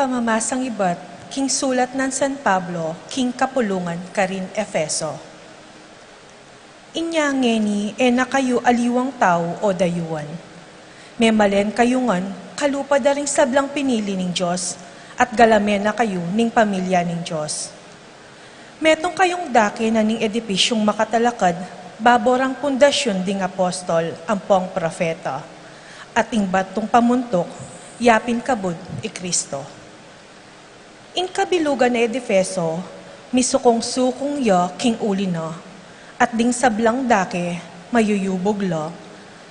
Pamamasang ibat king sulat nang San Pablo king kapulungan karin Efeso. Inya ngeni e na kayu aliwang tau o dayuan. Memalen kayu ngan kalupa da ring sablang pinili ning Dios, at galamen na kayu ning pamilya ning Dios. Metung kayung dake na ning edipisyung makatalakad babo rang pundasyun ding apostol ampong propeta, at ing batung pamuntuk ya pin kabud i Kristo. Ing kabilugan a Efeso, misukung-sukung ya king uli na, at ding sablang dake mayuyubug la,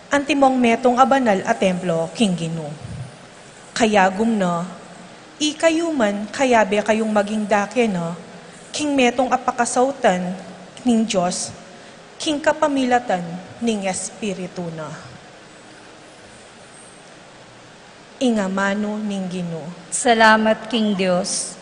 antimong metung a banal a templo king Ginu. Kayagum na, ikayu man kayabe kayung maging dake na king metung a pakasautan ning Dios king kapamilatan ning Espiritu na. Ing amanu ning Ginu. Salamat king Dios.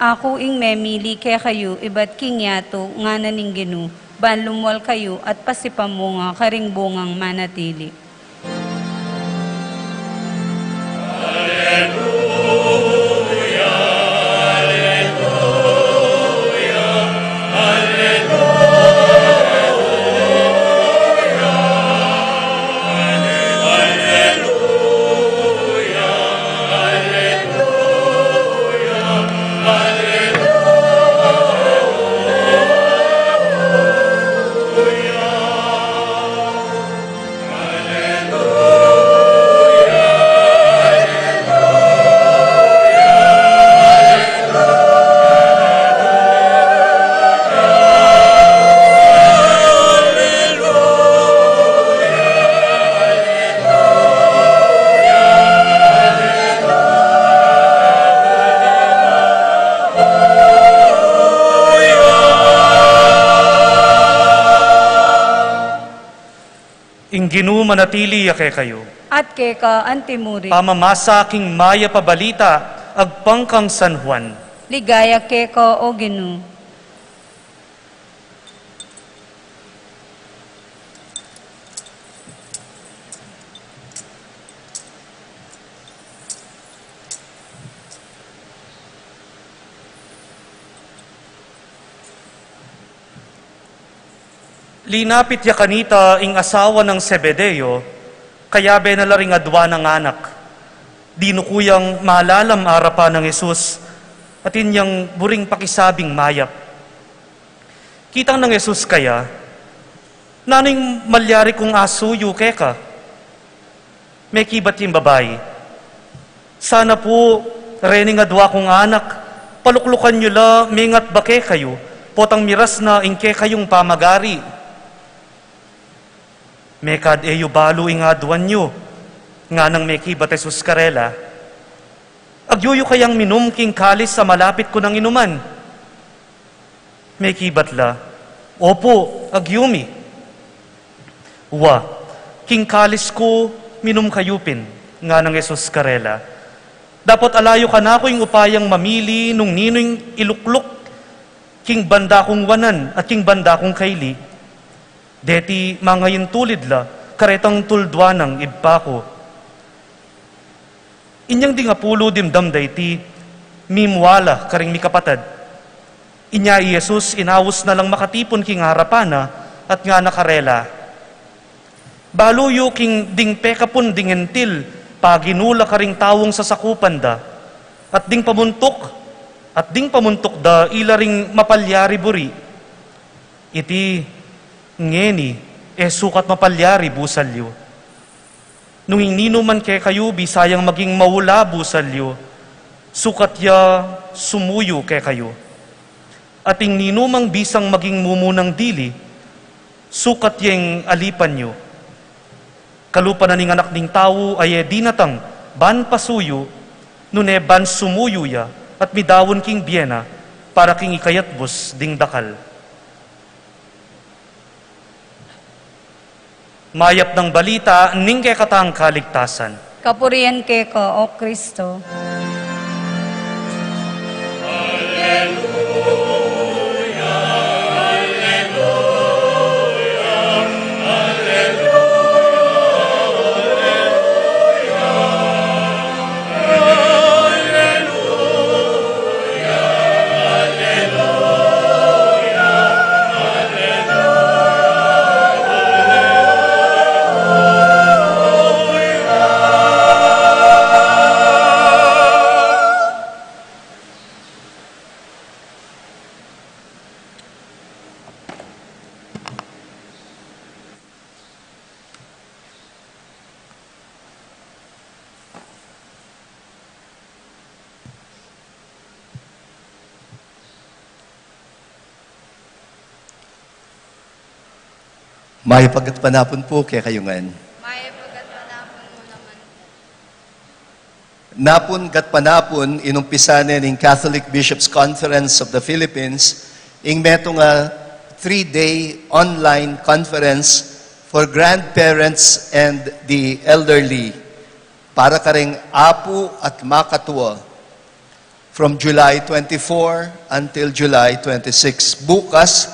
Aku ing memili kekayu ibat king yatu, ngana ning Ginu, ban lumwal kayu at pasipamunga karing bungang manatili. Ing Ginu manatili ya kekayu. At keka antimurin. Pamamasa king mayap a balita agpang kang San Juan. Ligaya keka, O Ginu. Linapit ya kanita ing asawa nang Zebedeo, kayabe na la ring adua nang anak. Dinuku yang malalam arapan nang Jesus, at inyang buring pakisabing mayap. Kitang nang Jesus kaya, "Nanu ing malyari kung asuyu keka?" Mekibat ya ing babai, "Sana pu, rening adua kung anak, paluklukan yu la mengatba kekayu, potang miras na ing kekayung pamagari." "Mekad e yu balu ing aduan yu," nganang mekibat Jesus karela, "agyu yu kayang minum king kalis a malapit ku nang inuman?" Mekibat la, "Opu, agyu mi." "Wa, king kalis ku minum kayu pin," nganang Jesus karela, "dapot ala yu kanaku ing upayang mamili nung ninu ing ilukluk king banda kung wanan at king banda kung kaili. Deti mangayintulid la karetang tulduan nang Ibpa ku." Inyang ding apulu dimdam da iti, mimua la karing mikapatad. Inya i Jesus inaus na lang makatipun king arapan na at ngana karela, "Balu yu king ding pekapun ding Hentil paginu la karing taung sasakupan da, at ding pamuntuk At ding pamuntuk da ila ring mapalyari buri. Iti ngeni, e sukat mapalyari busal yu. Nung ing ninuman kekayu bisang maging maula busal yu, sukat ya sumuyu kekayu. At ing ninumang bisang maging mumunang dili, sukat ya ing alipan yu. Kalupa na ning Anak ning Tau a e dinatang ban pasuyu, nune ban sumuyu ya, at midaun king bie na, para king ikayatbus ding dakal. Mayap nang balita ning kekatang kaligtasan. Kapurian keka, O Kristo. Mayap a gatpanapun pu kekayu ngan. Mayap a gatpanapun mu naman pu. Napun gatpanapun, inumpisa ne ning Catholic Bishops' Conference of the Philippines ing metung a three-day online conference for grandparents and the elderly, para kareng apu at makatua, from July twenty-four until July twenty-six. Bukas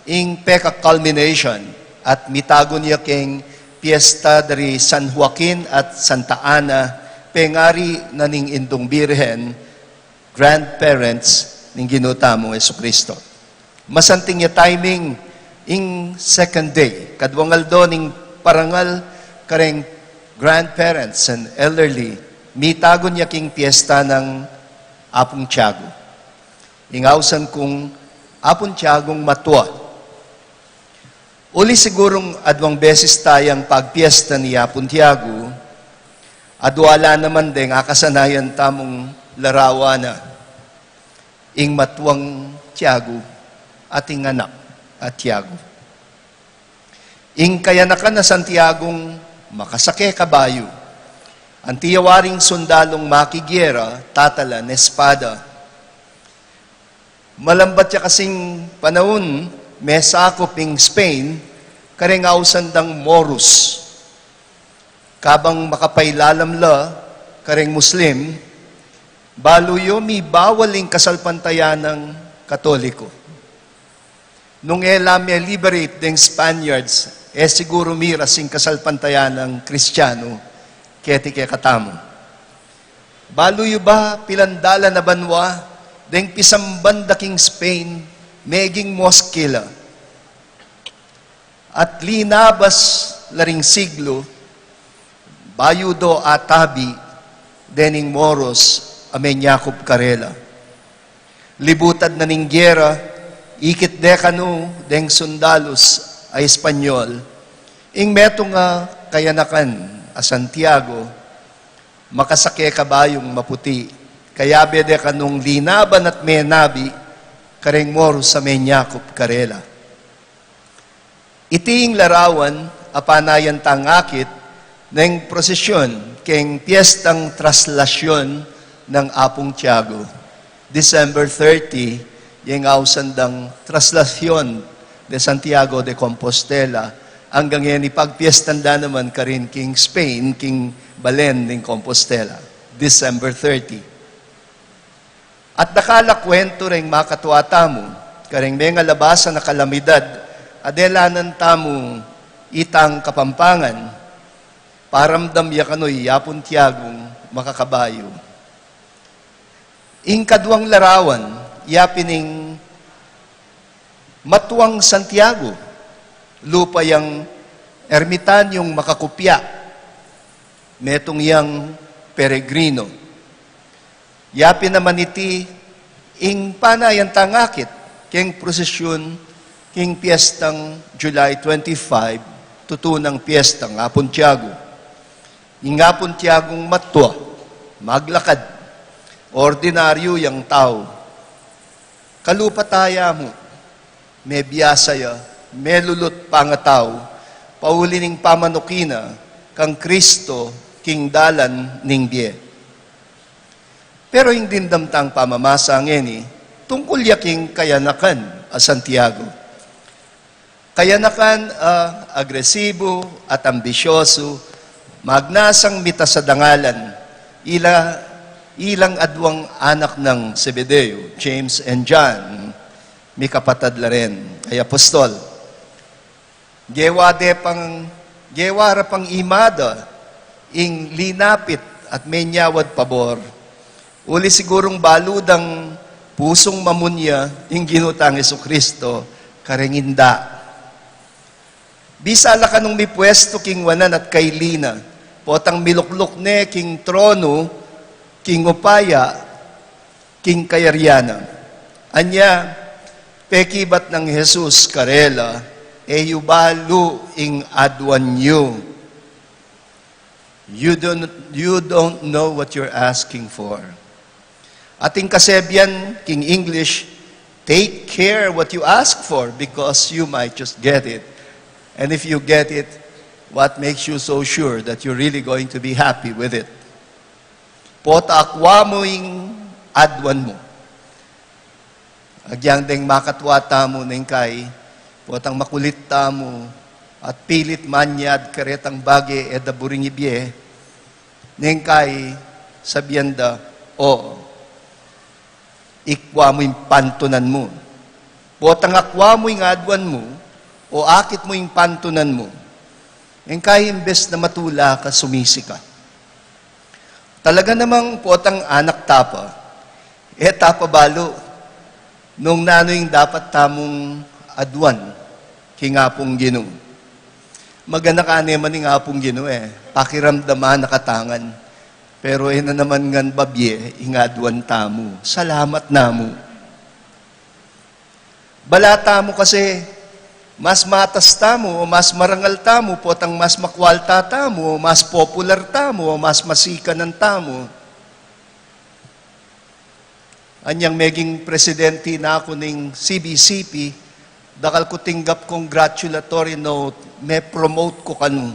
ing peka-culmination at mitagun ya king piesta da ri San Joaquin at Santa Ana, pengari na ning Indung Birhen, grandparents ning Ginu tamung Jesucristo. Masanting ya timing ing second day, kaduang aldo ning parangal kareng grandparents and elderly, mitagun ya king piesta nang Apung Tiago. Ing ausan kung Apung Tiagung matua. Uli sigurung aduang beses tayang pagpiesta ni Apung Tiago, adua la naman deng akasanayan tamung larawan na. Ing matuang Tiago at ing anak a Tiago. Ing kayanakan a Santiagung makasake kabayu. Anti ya waring sundalung makigyera, tatala ne espada. Malambat ya kasing panaun, mesakup ing Spain kareng ausan dang Moros. Kabang makapailalam la kareng Muslim, balu yu mibawal ing kasalpantayanang Katoliko. Nung e la me-liberate deng Spaniards, e siguru miras ing kasalpantayanang Kristianu keti kekatamu. Balu yu ba pilan dalan a banua deng pisamban da king Spain, meging moske la. At linabas la ring siglu, bayu do atabi dening Moros a menyakup karela. Libutad na ning gyera, ikit de kanu deng sundalus a Espanyol, ing metung a kayanakan a Santiago, makasake kabayung maputi, kayabe de kanung linaban at menabi kareng Moros a menyakup karela. Iti ing larawan a panayan tang akit neng prosesyon keng piestang Traslacion nang Apung Tiago, December thirty, yang ausan dang Traslacion de Santiago de Compostela, anggang ngeni pagpiestan da naman karin king Spain, king Balen ning Compostela, December thirty. At dakal a kuwentu reng makatua tamu, kareng mengalabasan a kalamidad a delanan tamu itang Kapampangan, paramdam ya kanu i Apung Tiagung makakabayu. Ing kaduang larawan, ya pin ing Matuang Santiago, lupa yang ermitanyung makakupya, metung yang peregrino. Ya pin naman iti Ing panayan tang akit keng prosesyun keng piestang July twenty-five, tutunang piestang Apun Tiago. Ing Apun Tiagung matua, maglakad, ordinaryu yang tau. Kalupataya mu, mebiasa ya, melulut pangatau, pauli ning pamanuki na kang Kristo king dalan ning bie. Pero ing dimdam tang pamamasa ngeni, tungkul ya king kayanakan a Santiago. Kayanakan a agresibu at ambisyosu, magnasang mitasadangalan, ila, ilang adwang anak nang Zebedeo, James and John, mikapatad la rin a apostol. Gewa de pang, gewa ra pang imada ing linapit at menyawad pabor. Uli sigurung balu dang pusung mamunya ing Ginu tang Jesucristo kareng inda. Bisa la kanung mipuestu king wanan at kaili na, potang milukluk ne king tronu, king upaya, king kayarian na. Anya, pekibat nang Jesus karela, e yu balu ing aduan yu. You don't, you don't know what you're asking for. At ing kasebian king English, take care what you ask for because you might just get it. And if you get it, what makes you so sure that you're really going to be happy with it? Pota akwa mu ing aduan mu. Agyang deng makatua tamu neng kai, potang makulit tamu, at pilit manyad karetang bage e da buring ibie, neng kai sabian da, o, ikwa mu ing pantunan mu. Potang akwa mu ing aduan mu, o akit mu ing pantunan mu. Neng kai imbes na matula ka, sumisi ka. Talaga namang potang anak tapa, e tapa balu nung nanu ing dapat tamung aduan king Apung Ginu. Maganaka ne man ing Apung Ginu e, pakiramdaman na katangan. Pero e na naman ngan babie ing aduan tamu. Salamat namu. Bala tamu kasi, mas matas tamu, o mas marangal tamu, potang mas makwalta tamu, o mas popular tamu, o mas masikanan tamu. Anyang meging presidente na ku ning C B C P, dakal ku tinggap congratulatory note, me-promote ku kanu.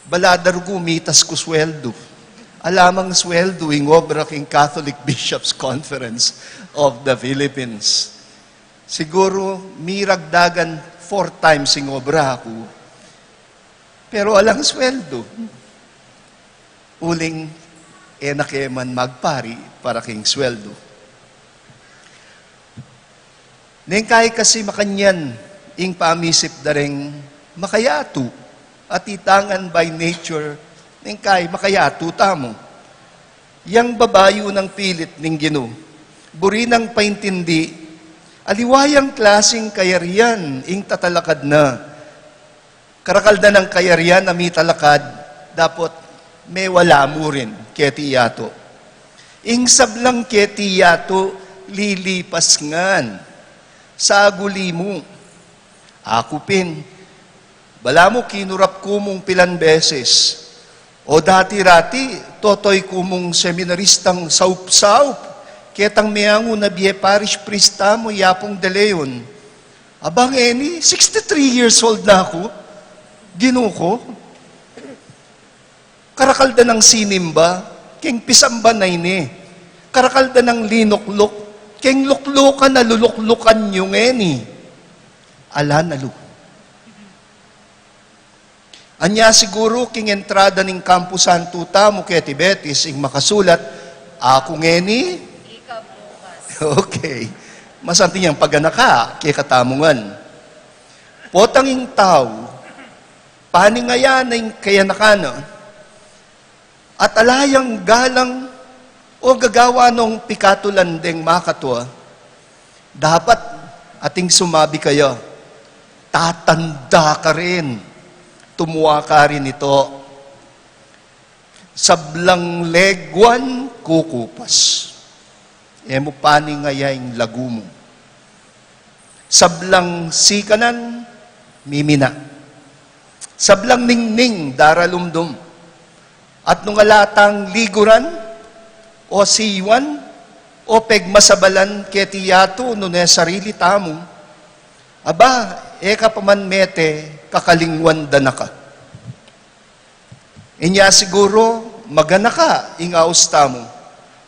Bala da rugu mitas ku sweldu. Alamang sweldu ing obra king Catholic Bishops' Conference of the Philippines. Siguru miragdagan four times ing obra ku. Pero alang sweldu. Uling e na ke man magpari para king sweldu. Neng kai kasi makanyan ing pamisip da reng makayatu, at itangan by nature, neng kai makayatu tamu. Yang babayu nang pilit ning Ginu, buri nang paintindi, aliwa yang klasing kayarian ing tatalakad na. Karakal da nang kayarian a mitalakad, dapot mewala mu rin keti yatu. Ing sablang keti yatu, lilipas ngan. Saguli mu. Aku pin, bala mu kinurap ku mung pilan beses. O dati-rati, totoy ku mung seminaristang saup-saup, ketang meangu na bie parish priest tamu, i Apung De Leon. Abang eni, sixty-three years old na ku, Ginu ku. Karakal da nang sinimba, keng pisamba na ini. Karakal da nang linukluk, keng luklukan a luluklukan yu ngeni. Ala na lu. Anya siguru king entrada ning kampusantu tamu keti Betis ing makasulat, "Aku ngeni." Ika bukas. Okay. Masanting yang paganaka, kekatamu ngan. Potang ing tau, paningayan na ing kayanakan na, at ala yang galang o gagawa nong pikatulan deng makatua, dapat ating sumabi kaya, "Tatanda ka rin, tumua ka rin ito. Sablang leguan kukupas." E mu paning aya ing lagu mu. Sablang sikanan, mimina. Sablang ningning, daralumdum. At nung ala tang liguran, o siyuan, o pegmasabalan keti yatu nune sarili tamu, aba, e ka pa man mete, kakalingwan da na ka. Inya siguru, maganaka ing aus tamu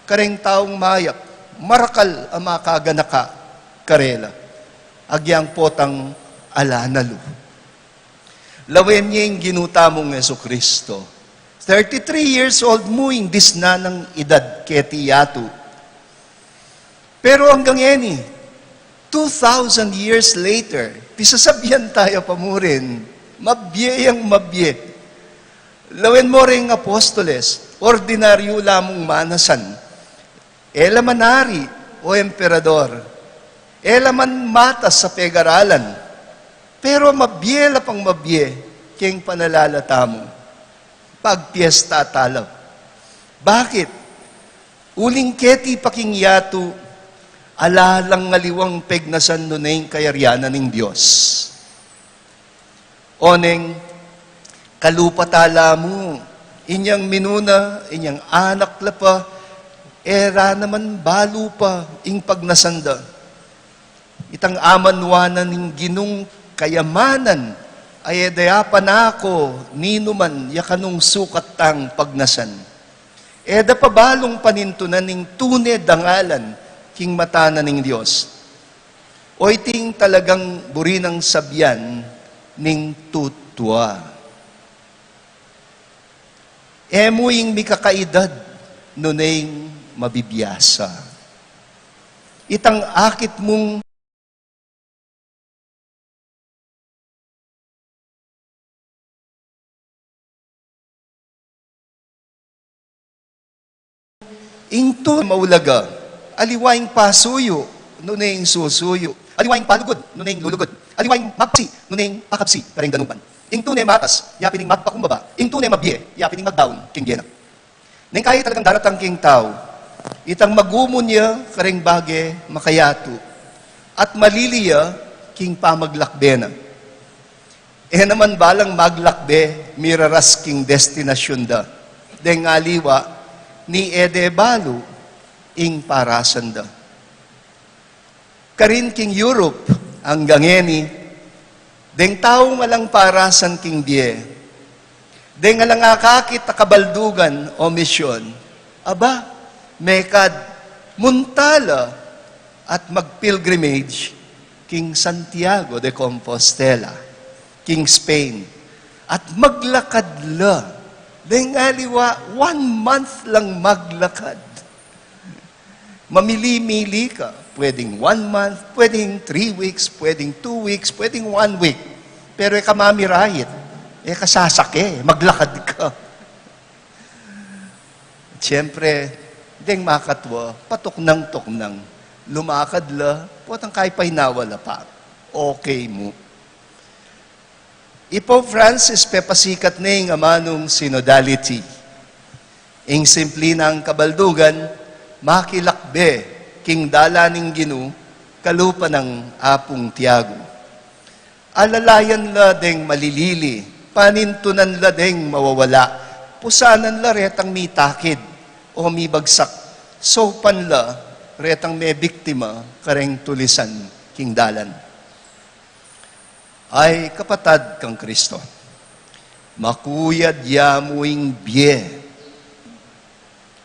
kareng taung mayap, marakal a makaganaka karela, agyang potang ala na lu. Lawen ye ing Ginu tamung Jesucristo. Thirty-three years old mu ing disnan nang edad keti yatu. Pero anggang ngeni, two thousand years later, pisasabian taya pa mu rin, mabie yang mabie. Lawen mo ring apostoles, ordinaryu la mung manasan. E la man ari o emperador. E la man matas a pegaralan. Pero mabie la pang mabie king panalala tamu. Pagpiesta tala. Bakit? Uling keti pa king yatu, ala lang aliwang pegnasan nune ing kayarian ning Dios. Oneng, kalupa tala mu, inyang minuna, inyang anak la pa, e ra naman balu pa ing pagnasan da. Itang amanuanan ning Ginung kayamanan, a e da ya panako ninuman ya kanung sukat tang pagnasan. E da pa balung panintunan ing tune dangalan king mata na ning Dios. O iting talagang buri nang sabian ning tutua. E mu ing mikakaedad nune ing mabibiasa. Itang akit mung Ing tune maulaga, aliwa ing pasuyu, nune ing susuyu, aliwa ing palugud, nune ing lulugud, aliwa ing magpasi, nune ing pakapsi, kareng danupan. Ing tune matas, yapin ing magpakumbaba, ing tune mabie, yapin ing magdaun king bie na. Neng kaya talagang daratang king tau, itang magumun ya kareng bage makayatu, at malili ya king pamaglakbe na. E naman balang maglakbe miraras king destinasyun da. Deng aliwa, ni e de balu ing parasan da. Karin king Europe, anggang ngeni, deng taung alang parasan king bie, deng alang akakit a kabaldugan o misyon, aba, mekad, munta la, at mag-pilgrimage king Santiago de Compostela, king Spain, at maglakad la. Deng aliwa, one month lang maglakad. Mamili-mili ka, pwedeng one month, pwedeng three weeks, pwedeng two weeks, pwedeng one week. Pero e ka mamirahit, e ka sasake, maglakad ka. Siyempre, deng makatwa, patuknang-tuknang. Lumakad la, potang kaypa inawa la pa. Okay mu. I Pope Francis pepasikat ne ing amanung synodality. Ing simpli nang kabaldugan, makilakbe king dalan ning Ginu, kalupa nang Apung Tiago. Alalayan la deng malilili, panintunan la deng mawawala, pusanan la retang mitakid o mibagsak, saupan la retang mebiktima kareng tulisan king dalan. Ay kapatad kang Kristo, makuyad ya mu ing bie,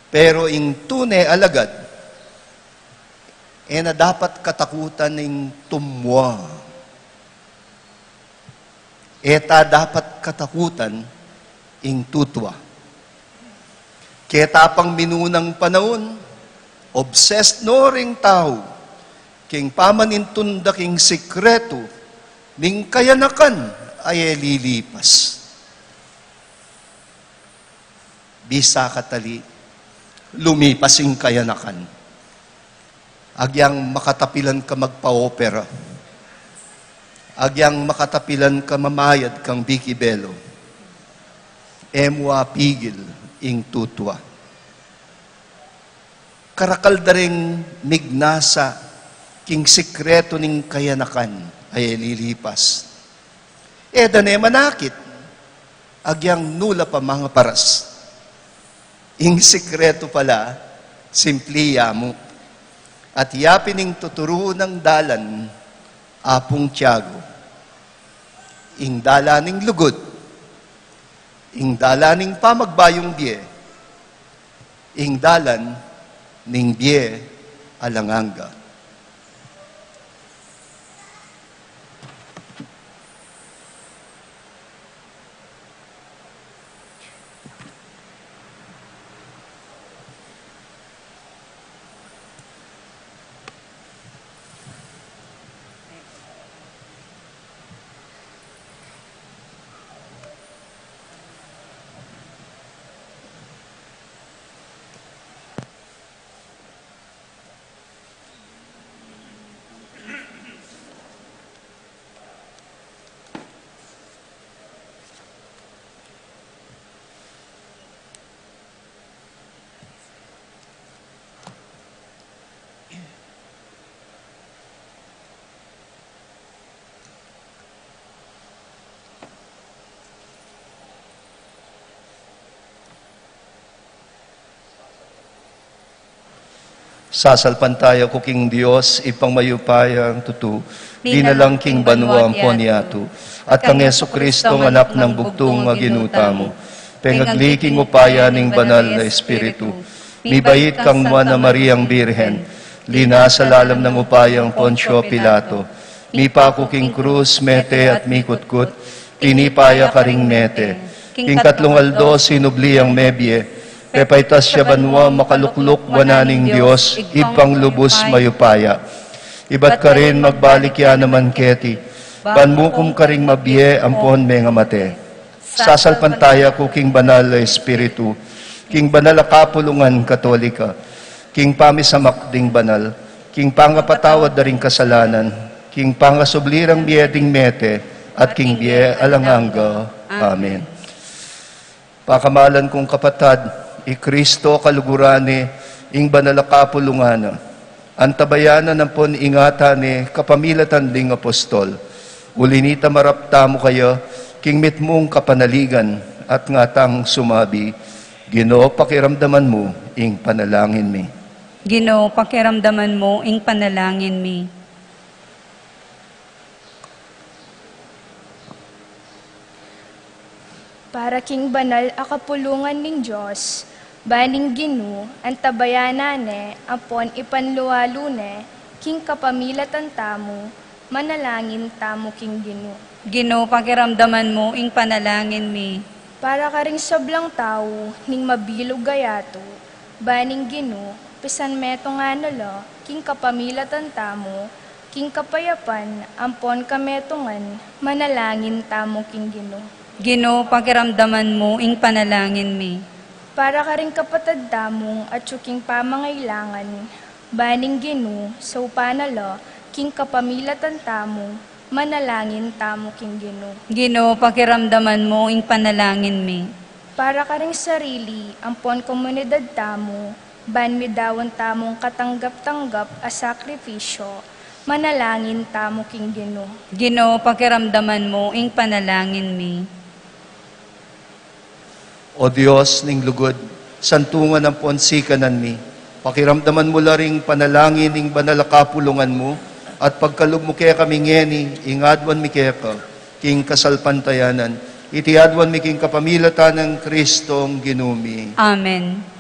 pero ing tune alagad, e na dapat katakutan ing tumwa. E ta dapat katakutan ing tutua. Keta pang minunang panaun, obsessed no ring tau king pamanintun da king sikretu ning kayanakan a e lilipas. Bisa katali, lumipas ing kayanakan. Agyang makatapilan ka magpa-opera. Agyang makatapilan ka mamayad kang Vicki Belo. E mu apigil ing tutua. Karakal da ring mignasa king sikretu ning kayanakan a e lilipas. E da ne manakit, agyang nu la pa mangaparas. Ing sikretu pala, simpli ya mu. At ya pin ing tuturu nang dalan, Apung Tiago. Ing dalan ning lugud, ing dalan ning pamagbayung bie, ing dalan ning bie alang angga. Sasalpantaya ku king Dios, Ibpang mayupayang tutu, dinalang king banua ampon yatu, at kang Jesucristo, anak nang bugtung a Ginu tamu, pengagli king upaya ning Banal a Espiritu, mibait kang Nuan a Mariang Birhen, linasa lalam nang upayang Poncio Pilato, mipaku king krus, mete at mikutkut, tinipa ya karing mete. King katlung aldo sinubli yang mebie, pepaitas ya banua, makalukluk wanan ning Dios, Ibpang lubus mayupaya. Ibat karin magbalik ya naman keti, ban mukum karing mabie ampon mengamate. Sasalpantaya ku king Banal a Espiritu, king banal a kapulungan Katolika, king pamisamak ding banal, king pangapatawad da ring kasalanan, king pangasubli rang mie ding mete, at king bie alang angga. Amen. Pakamalan kung kapatad, i Kristo kaluguran ne, ing banal a kapulungan na, antabayanan ampon ingatan ne kapamilatan ding apostol. Uli nita marap tamu kaya, king mitmung kapanaligan, at ngatang sumabi, Ginu, pakiramdaman mu ing panalangin mi. Ginu, pakiramdaman mu ing panalangin mi. Para king banal a kapulungan ning Dios, ban ing Ginu, antabayanan ne, ampon ipanlualu ne, king kapamilatan tamu, manalangin tamu king Ginu. Ginu, pakiramdaman mu ing panalangin mi. Para karing sablang tau, ning mabilug a yatu, ban ing Ginu, pisanmetungan na la, king kapamilatan tamu, king kapayapan, ampon kametungan, manalangin tamu king Ginu. Ginu, pakiramdaman mu ing panalangin mi. Para karing kapatad tamung atyu king pamangailangan, ban ing Ginu, saupan na la, king kapamilatan tamu, manalangin tamu king Ginu. Ginu, pakiramdaman mu ing panalangin mi. Para karing sarili, ampon komunidad tamu, ban midaun tamung katanggap-tanggap a sakripisyo, manalangin tamu king Ginu. Ginu, pakiramdaman mu ing panalangin mi. O Dios ning lugud, santungan ampon sikanan mi, pakiramdaman mu la ring panalangin ning banal a kapulungan mu, at pagkalub mu kekami ngeni, ing aduan mi keka, king kasalpantayanan, iti aduan mi king kapamilatan nang Kristong Ginu mi. Amen.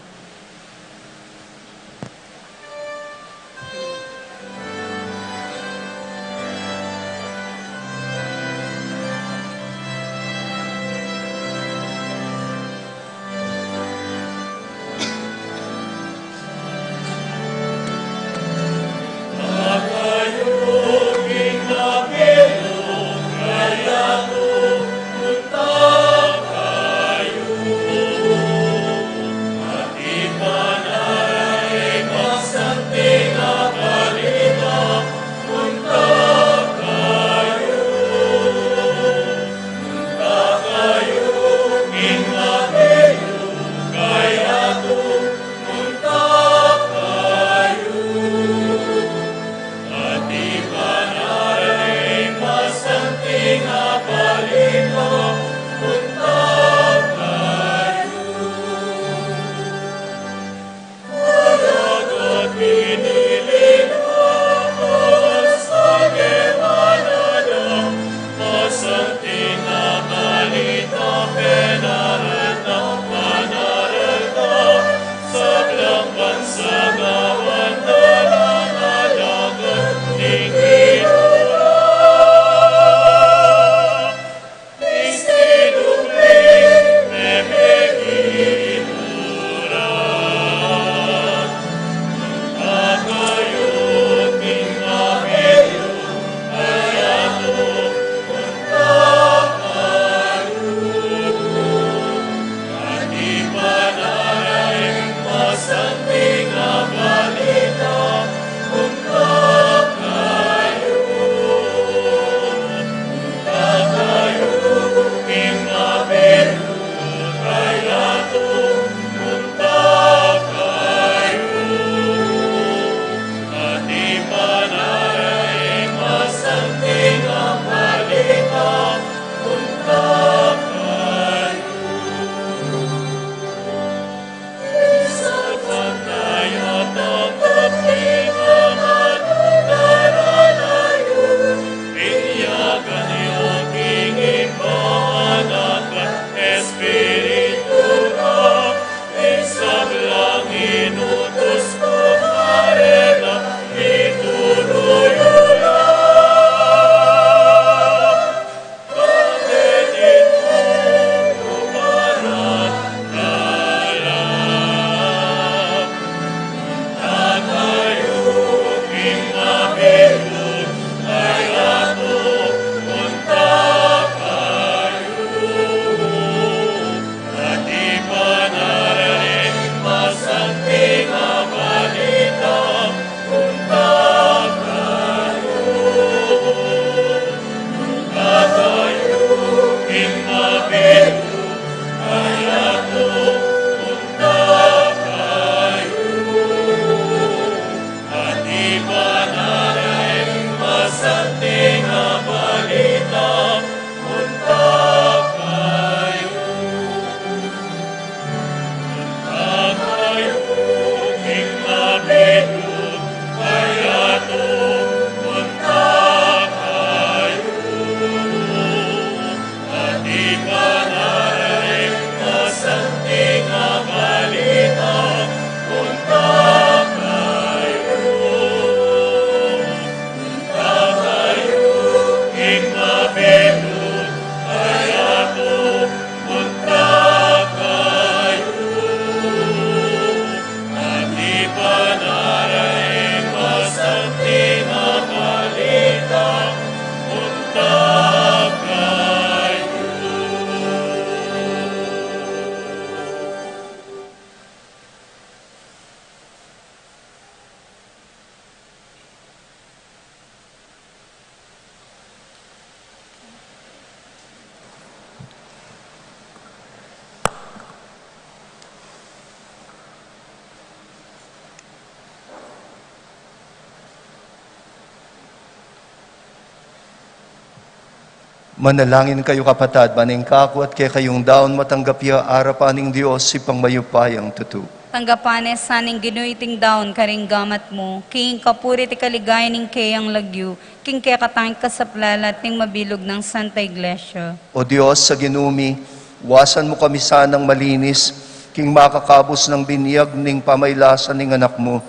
Manalangin kayu, kapatad, ban ing kaku at kekayung daun matanggap ya arapan ning Dios, Ibpang mayupayang tutu. Tanggapan na sa ning Ginu iting daun karing gamat mu, king kapurian at kaligayan ning keyang lagyu, king kekatang kasaplalan at ning mabilug nang Santa Iglesia. O Dios a Ginu mi, wasan mu kami sanang malinis, king makakabus nang binyag ning pamailasan ning Anak mu.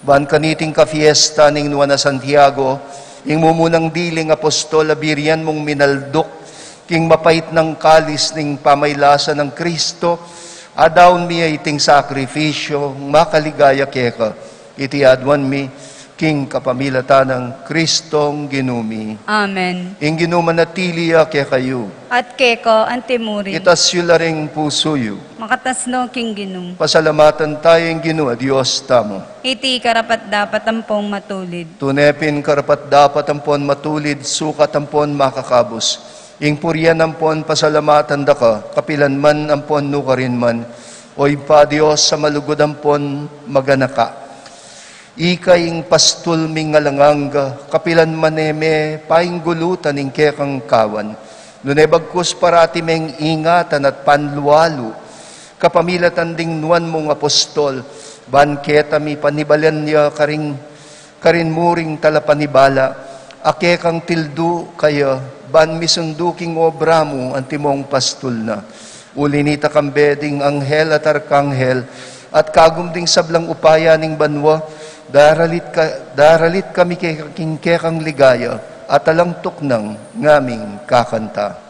Ban kaniting kafiesta ning Nuan a Santiago, ing mumunang diling apostol a birian mung minalduk, king mapait nang kalis ning pamailasan nang Kristo, adaun mi ya iting sakripisyu, makaligaya keka. Iti aduan mi, king kapamilatan nang Kristong Ginu mi. Amen. Ing Ginu manatili ya kekayu. At keka antimurin. Itas yu la ring pusu yu. Makatas no king Ginu. Pasalamatan tayu ing Ginu a Dios tamu. Iti karapat-dapat ampong matulid. Tune pin karapat-dapat ampon matulid, sukat ampon makakabus. Ing purian ampon pasalamatan da ka, kapilan man ampon nukarin man, O Ibpa Dios a malugud ampon maganaka. Ika ing pastul ming alang angga, kapilan man e me painggulutan ing kekang kawan. Nune bagkus parati meng ingatan at panlualu, kapamilatan ding nuan mung apostol, ban keta mi panibalan ya karing karin mu ring talapanibala, a kekang tildu kaya, ban misundu king obra mu antimong pastul na. Uli nita kambe ding anghel at arkanghel, at kagum ding sablang upaya ning banua, daralit ka, daralit kami ke-, king kekang ligaya, at alang tuknang ngaming kakanta.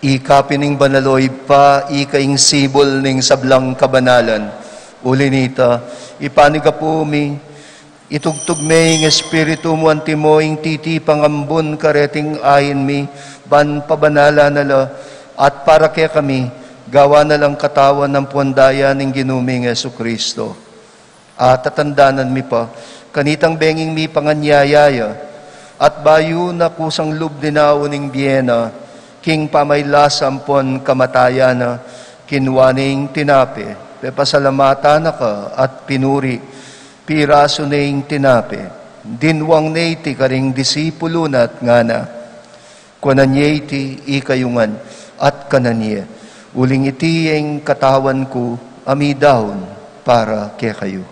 Ika pin ing banal, o Ibpa, ika ing simbul ning sablang kabanalan. Uli nita, ipanyawad mi, itubud me ing Espiritu mu antimo ing titipang ambun kareting ain mi, ban pabanalan na la, at para kekami, gawan na lang katawan ampon daya ning Ginu ming Jesucristo. At tatandanan mi pa, kanitang benging mipanganyaya ya, at bayu na kusang lub dinaun ing bie na, king pamailasa ampon kamatayan na, kinua ne ing tinape, pepasalamatan na ka at pinuri, pirasu ne ing tinape, dinwang ne iti karing disipulu na at ngana, Kuanan ye iti ikayu ngan at kanan ye, uling iti ing katawan ku a midaun para kekayu.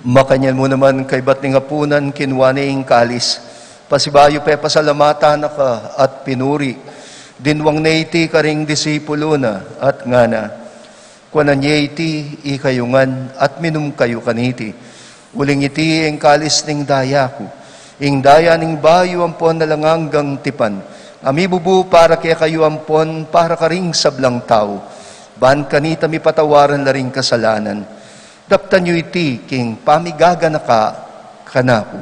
Makanyan mu naman kaybat ning apunan, kinua ne ing kalis, pasibayu pepasalamatan na ka at pinuri, dinwang ne iti karing disipulun na, at ngana: Kuanan ye iti ikayu ngan at minum kayu kaniti. Uling iti ing kalis ning daya ku, ing daya ning bayu ampon alang anggang tipan, a mibubu para kekayu ampon para karing sablang tau, ban kanita mipatawaran la ring kasalanan. Daptan yu iti king pamigaganaka kanaku.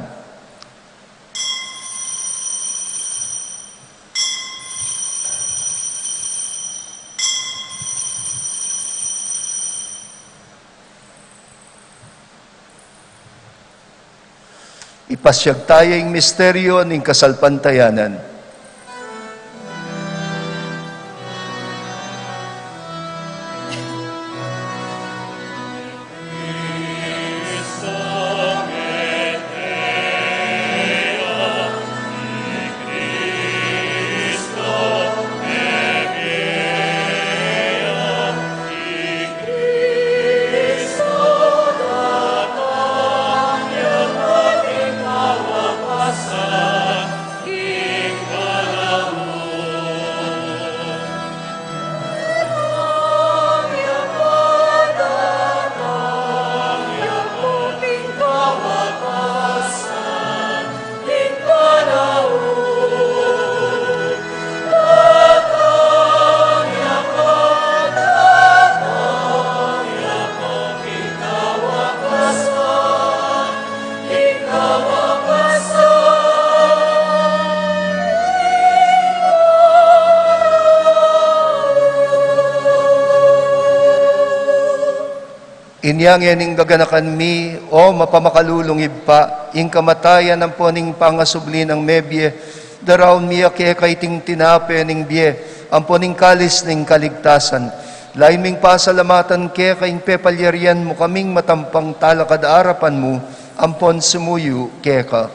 Ipasyag taya ing misteryo ning kasalpantayanan. Inya ngeni gaganakan mi, o mapamakalulung Ibpa, ing kamatayan ampon ing pangasubli nang mebie, daraun mi keka iting tinape ning bie ampon ing kalis ning kaligtasan. Lain ming pasalamatan keka ing pepalyarian mu kaming matampang talakad arapan mu ampon sumuyu keka.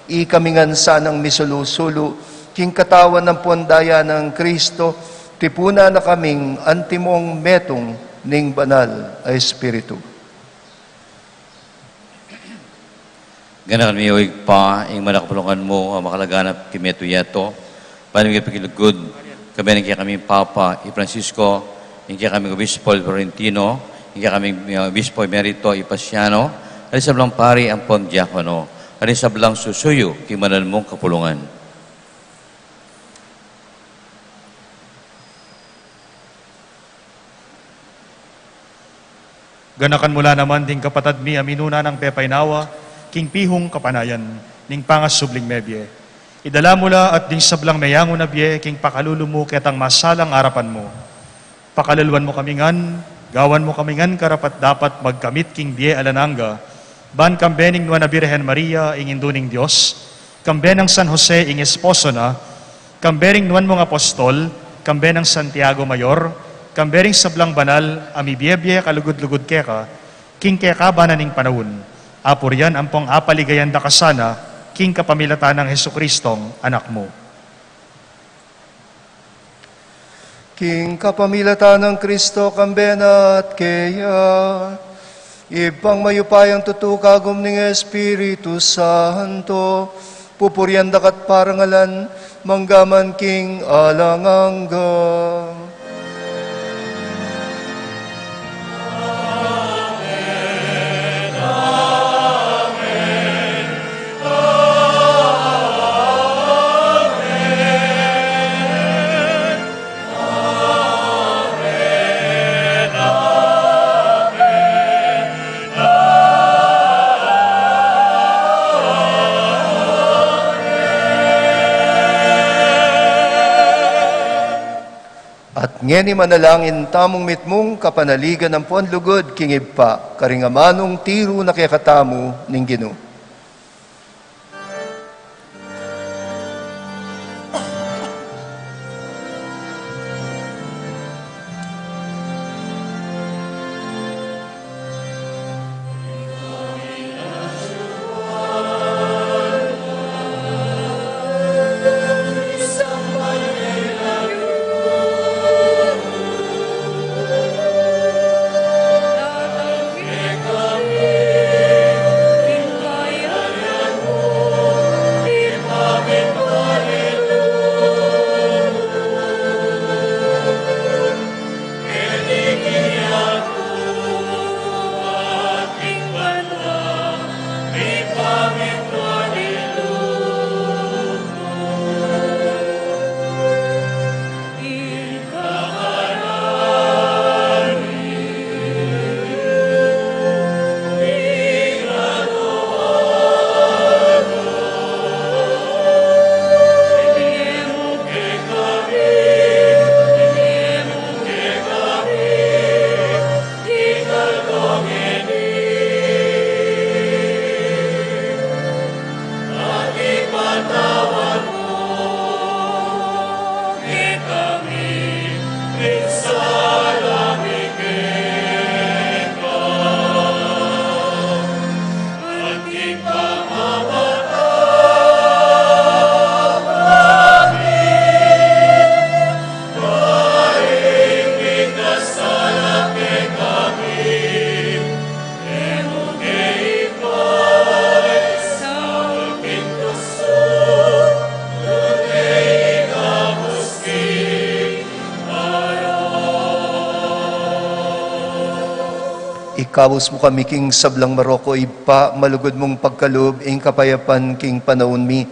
Ikami ngan sanang misulu-sulu king katawan ampon daya nang Kristo, tipunan na kaming antimong metung ning Banal a Espiritu. Ganakan mi, o Ibpa, ing manakapulungan mu a makalaganap king metung a yatu, ban migay pakilugud, kambe ning kekaming Papa i Francisco, ing kekaming Obispo i Florentino, ing kekaming, uh, Obispo Emerito i Pasiano, at ing sablang pari ampon diakono, at ing sablang susuyu king banal mung kapulungan. Ganakan mu la naman ding kapatad mi a minuna nang pepaynawa king pihung kapanayan ning pangasubling mebie. Idala mu la at ding sablang meyangu na bie king pakalulu mu ketang masalang arapan mu. Pakaluluan mu kami ngan, gawan mu kami ngan karapat-dapat magkamit king bie alang angga, ban kambe ning Nuan a Birhen Maria, ing Indu ning Dios, kambe nang San Jose, ing esposo na, kambe ring nuan mung apostol, kambe nang Santiago Mayor, kambe ring sablang banal a mibie-bie kalugud-lugud keka, king kekaban na ning panaun, apurian ampong apaligayan da ka sana, king kapamilatan nang Jesucristong Anak mu. King kapamilatan nang Kristo, kambe na at keya, Ibpang mayupayang tutu, kagum ning Espiritu Santo, pupurian da ka't parangalan, manggaman king alang angga. At ngeni manalangin tamung mitmung kapanaligan ampon lugud king Ibpa, karing amanung tiru na kekatamu ning Ginu. Pabus mu kami king sablang marok, O Ibpa, malugud mung pagkalub ing kapayapan king panaun mi.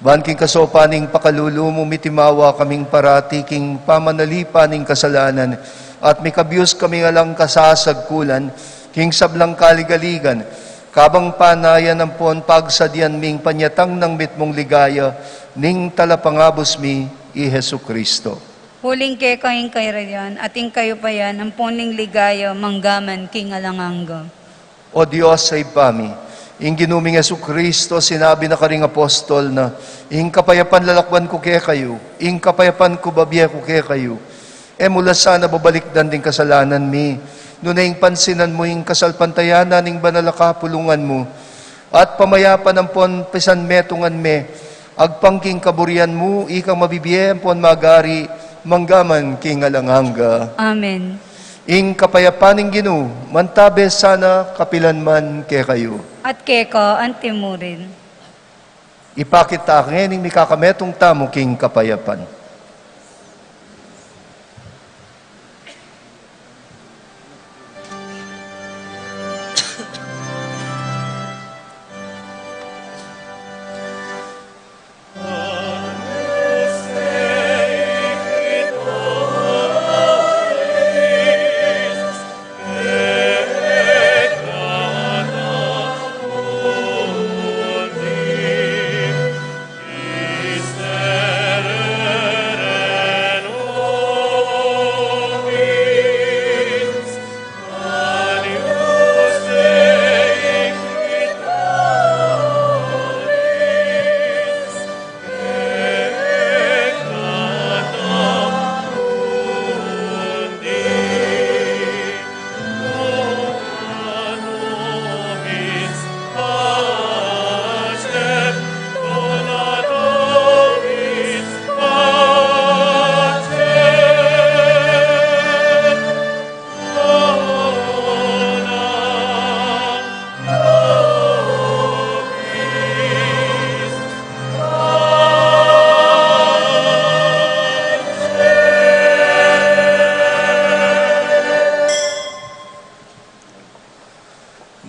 Ban king kasaupan ning pakalulu mu, mitimawa kaming parati king pamanalipan ning kasalanan, at mikabius kaming alang kasasagkulan king sablang kaligaligan, kabang panayan ampon pagsadyan ming panyatang nang mitmung ligaya ning Talapangabus mi, i Jesucristo. Uling keka ing kayarian, at ing kayupayan, ampon ing ligaya, manggaman king alang angga. O Dios a Ibpa mi, ing Ginu ming Jesucristo, sinabi na karing apostol na, "Ing kapayapan lalakwan ku kekayu, ing kapayapan ku babie ku kekayu." E mu la sana babalikdan ding kasalanan mi, nune ing pansinan mu ing kasalpantayanan ning banal a kapulungan mu, at pamayapan ampon pisanmetungan me, agpang king kaburian mu, ikang mabibie ampon magari, manggaman king alang angga. Amen. Ing kapayapan ning Ginu, mantabe sana kapilan man kekayu. At keka anti mu rin. Ipakit ta ngening mikakametung tamu king kapayapan.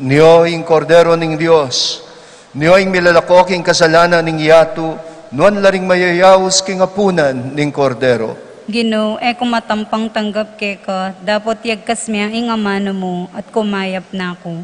Nio ing Kordero ning Dios, nio ing milalako king kasalanan ning yatu, nuan la ring mayayaus king apunan ning Kordero. Ginu, e ku matampang tanggap keka, dapot yagkas me ing amanu mu, at kumayap na ku.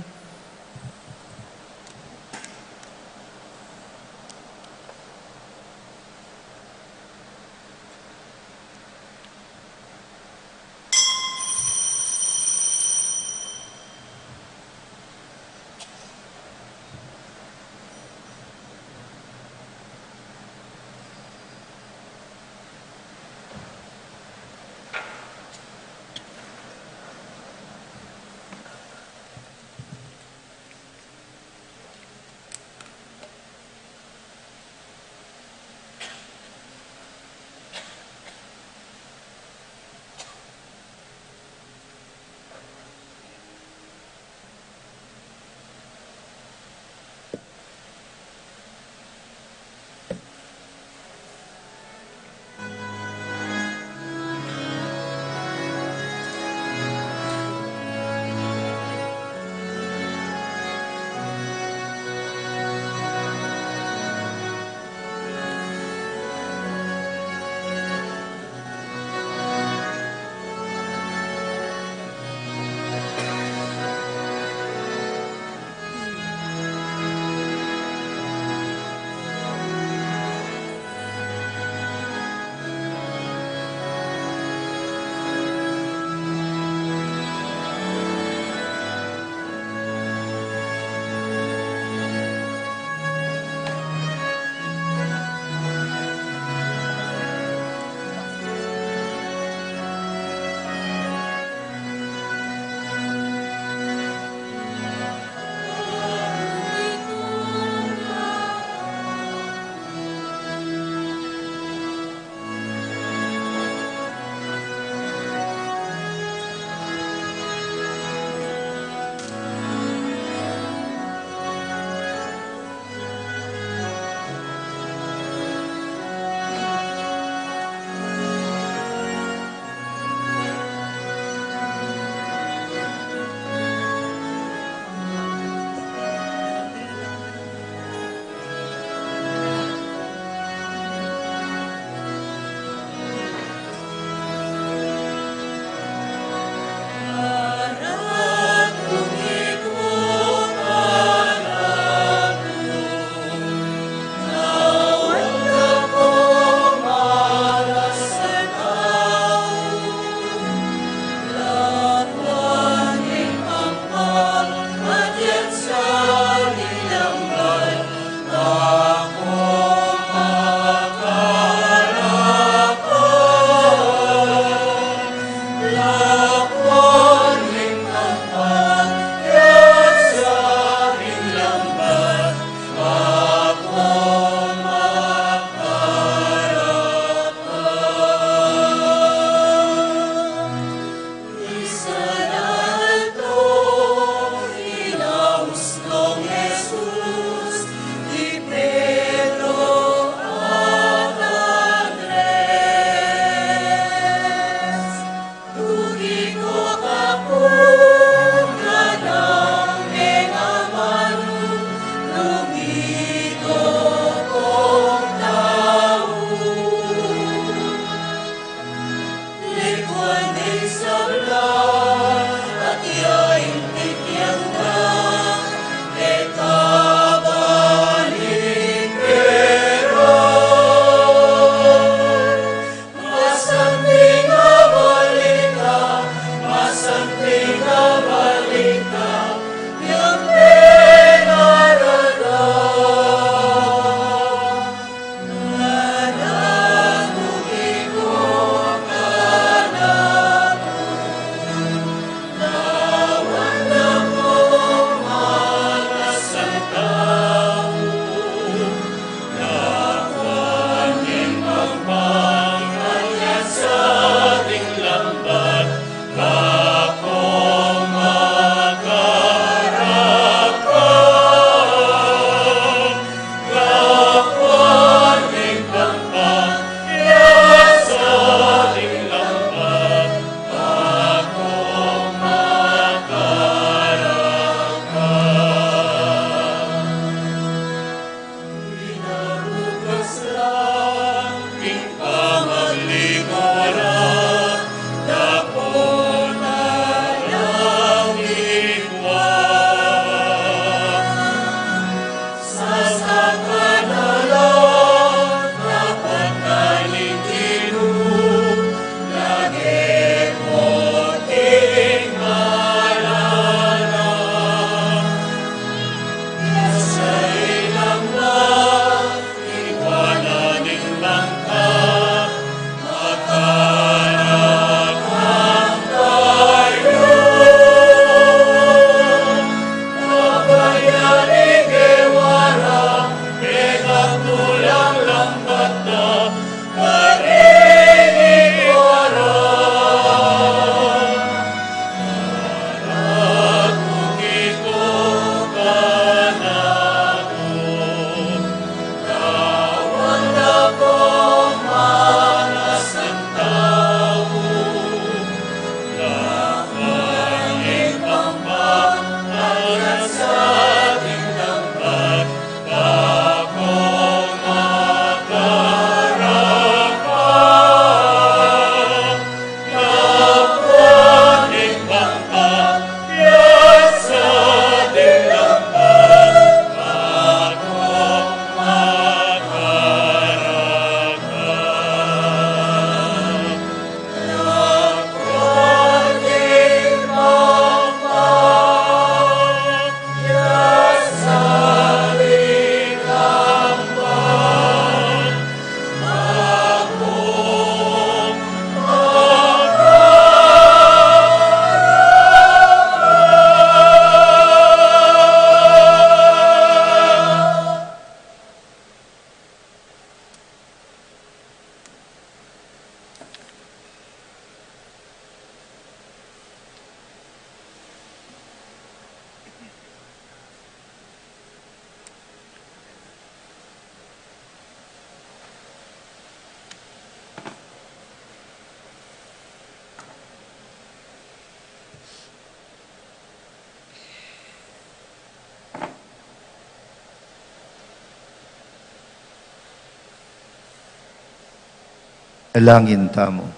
Dalangin tamu.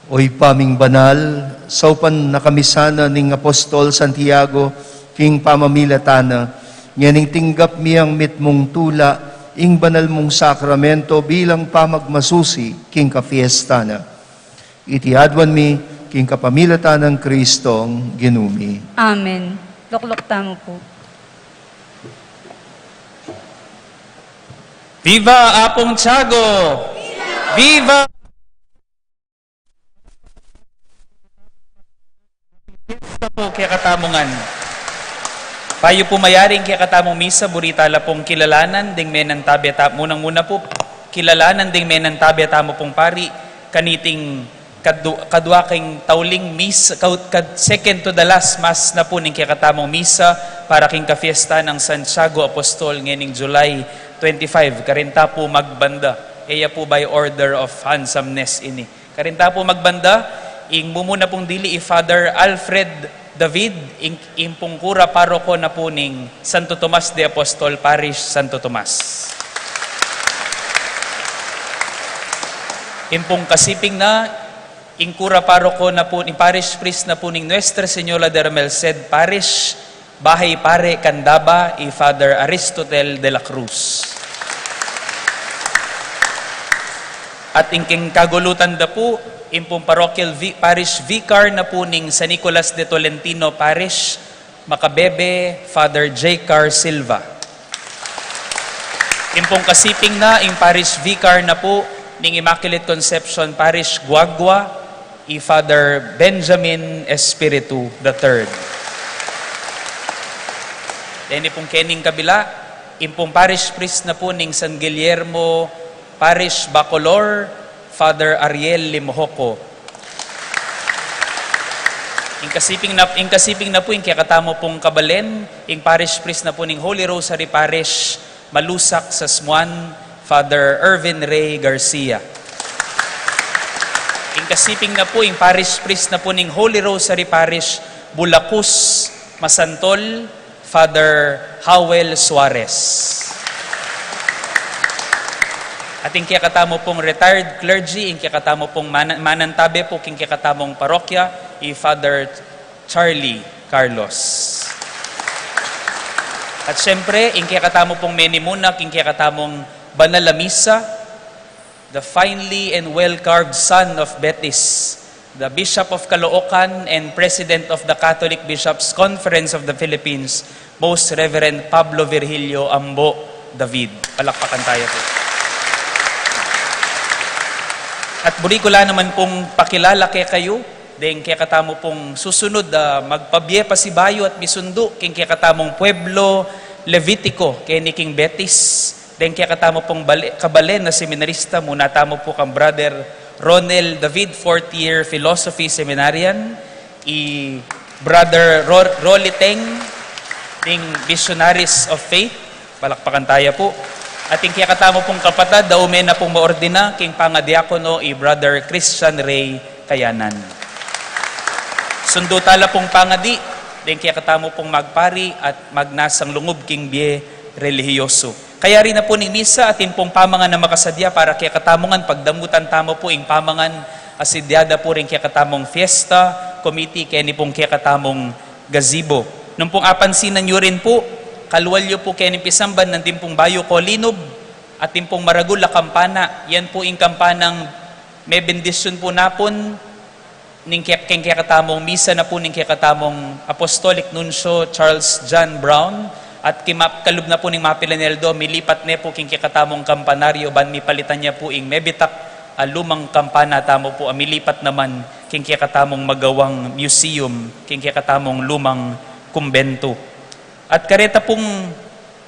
O Ibpa ming banal, saupan na kami sana ning Apostol Santiago king pamamilatan na, ngening tinggap mi ing mitmung tula, ing banal mung sakramento bilang pamagmasusi king kapiestan na. Iti aduan mi king kapamilatan nang Kristong Ginu mi. Amen. Lukluk tamu pu. Viva Apung Tiago! Viva! Fiesta pu kekatamu ngan. Bayu pu mayari ing kekatamung misa, buri tala pung kilalanan ding menantabe ta-, munang-muna pu, kilalanan ding menantabe tamu pung pari, kaniting kadu-, kadua king tauling misa, kau-, kad-, second to the last mass na pu ning kekatamung misa para king kafiesta nang Santiago Apostol ngening July twenty-five. Karin ta pu magbanda, e ya pu by order of handsomeness ini. Karin ta pu magbanda, ing mumuna pung dili i Father Alfred David, ing, ing pung kura paroko na pu ning Santo Tomas de Apostol Parish, Santo Tomas. Ing pung kasiping na, ing kura paroko na pu, ing parish priest na pu ning Nuestra Señora de la Merced Parish, Bahay Pare, Candaba, i Father Aristotel de la Cruz. At ing keng kagulutan da pu, ing pung parochial vi-, parish vicar na pu ning San Nicolas de Tolentino Parish, Macabebe, Father J Car Silva. Ing pung kasiping na, ing parish vicar na pu ning Immaculate Conception Parish, Guagua, i Father Benjamin Espiritu the third. Deni pung kening kabila, ing pung parish priest na pu ning San Guillermo Parish, Bacolor, Father Ariel Limojoco. Ing kasiping na, ing kasiping na pu, ing kekatamu pung kabalen, ing parish priest na pu ning Holy Rosary Parish, Malusak, Sasmuan, Father Ervin Ray Garcia. Ing kasiping na pu, ing parish priest na pu ning Holy Rosary Parish, Bulacus, Masantol, Father Howell Suarez. At ing kekatamu pung retired clergy, ing kekatamu pung mana-, manantabe pu king kekatamung parokya, i Father Charlie Carlos. At siyempre, ing kekatamu pung menimuna king kekatamung banal a misa, the finely and well-carved son of Betis, the Bishop of Caloocan and President of the Catholic Bishops' Conference of the Philippines, Most Reverend Pablo Virgilio Ambo David. Palakpakan tayo po. At buri ku la naman pung pakilala kekayu, deng kekatamu pung susunud a magpabie pasibayu at misundu king kekatamung pueblo Levitico, keni king Betis, deng kekatamu pung bale-, kabalen a seminarista, muna tamu pu kang Brother Ronel David, fourth year philosophy seminarian, i Brother Ro-, Rolly Teng, ding Missionaries of Faith, palakpakan tayo pu. At ing kekatamu pung kapatad, a ume na pung maordina king pangadiakono, i Brother Christian Ray Kayanan. Sundu tala pung pangadi, deng kekatamu pung magpari at magnasang lungub king bie relihiyoso. Kayari na pu ning misa, atin pung pamangan a makasadya para kekatamu ngan, pagdamutan tamu pu ing pamangan a sadya da pu ring kekatamung fiesta committee keni pung kekatamung gazebo. Nung pung apansinan yu rin pu, kalual yu pu keni pisamban nandin pung bayu kolinub, atin pung maragul a kampana, yan pu ing kampanang mebendisyun pu napun, ning ke-, king kekatamung misa na pu ning kekatamung Apostolic Nuncio Charles John Brown, at kimap-, kalub na pu ning mapilan a aldo, milipat ne pu king kekatamung kampanaryo, ban mipalitan ya pu ing mebitak a lumang kampana tamu pu, a milipat naman king kekatamung magawang museum, king kekatamung lumang kumbento. At kareta pung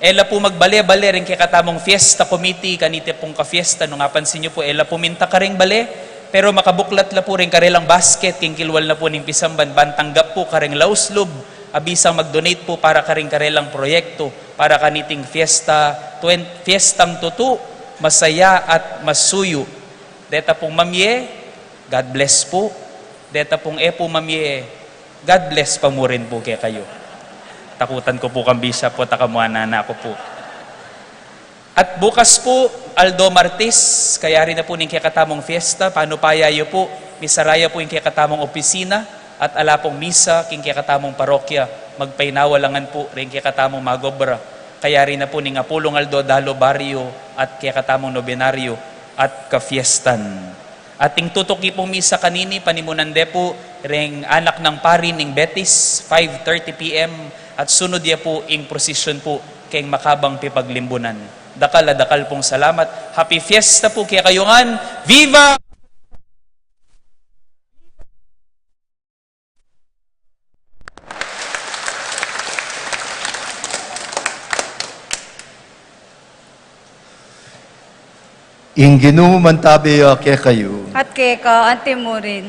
e la pu magbale-bale ring kekatamung fiesta committee, kanita pung ka-fiesta, nung apansin yu pu, e la pu minta kareng bale, pero makabuklat la pu ring karelang basket, king kilwal na pu ning pisamban, ban tanggap pu kareng lauslub, a bisang mag-donate pu para karing karelang proyekto, para kaniting fiesta, twen-, fiestang tutu, masaya at masuyu. Deta pung mamie, God bless pu. Deta pung e pu mamie, God bless pa mu rin pu kekayu. Takutan ku pu kang Bishop pu, takamuanan na ku pu. At bukas pu, aldo Martes, kayari na pu ning kekatamung fiesta, panupaya yu pu, misara ya pu ing kekatamung opisina, at ala pung misa king kekatamung parokya, magpainawa la ngan pu ring kekatamung magobra. Kayari na pu ning apulung aldo, dalo baryo, at kekatamung nobenaryo, at kafiestan. At ing tutuki pung misa kanini, panimunan de pu ring anak nang pari ning Betis, five thirty P M, at sunud ya pu ing prosesyon pu keng makabang pipaglimbunan. Dakal a dakal pung salamat. Happy Fiesta pu kekayu ngan. Viva! Ing Ginu mantabe ya kekayu. At keka anti mu rin.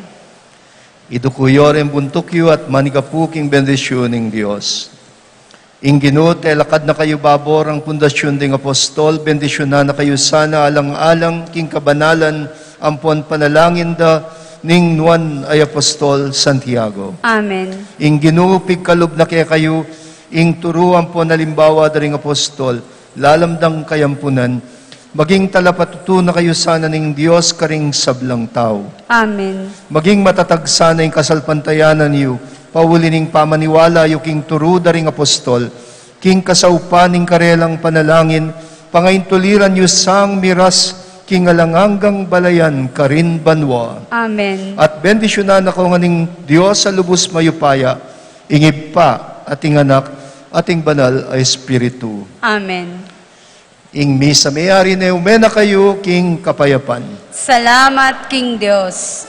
Iduku yu ring buntuk yu at manikapu king bendisyun ning Dios. Ing Ginu, telakad na kayu babo rang pundasyun ding apostol, bendisyunan na kayu sana alang-alang king kabanalan ampon panalangin da, ning nuan a Apostol Santiago. Amen. Ing Ginu pigkalub na kekayu ing turu ampon alimbawa da ring apostol, lalam dang kayampunan, maging talapatutu na kayu sana ning Dios karing sablang tau. Amen. Maging matatag sana ing kasalpantayanan yu, pauli ning pamaniwala yu king turu da ring apostol, king kasaupan ning karelang panalangin, pangaintuliran yu sang miras king alang anggang balayan karin banua. Amen. At bendisyunan na kayu ngan ning Dios a lubus mayupaya, ing Ibpa, at ing Anak, at ing Banal a Espiritu. Amen. Ing misa meyari ne, ume na kayu king kapayapan. Salamat king Dios.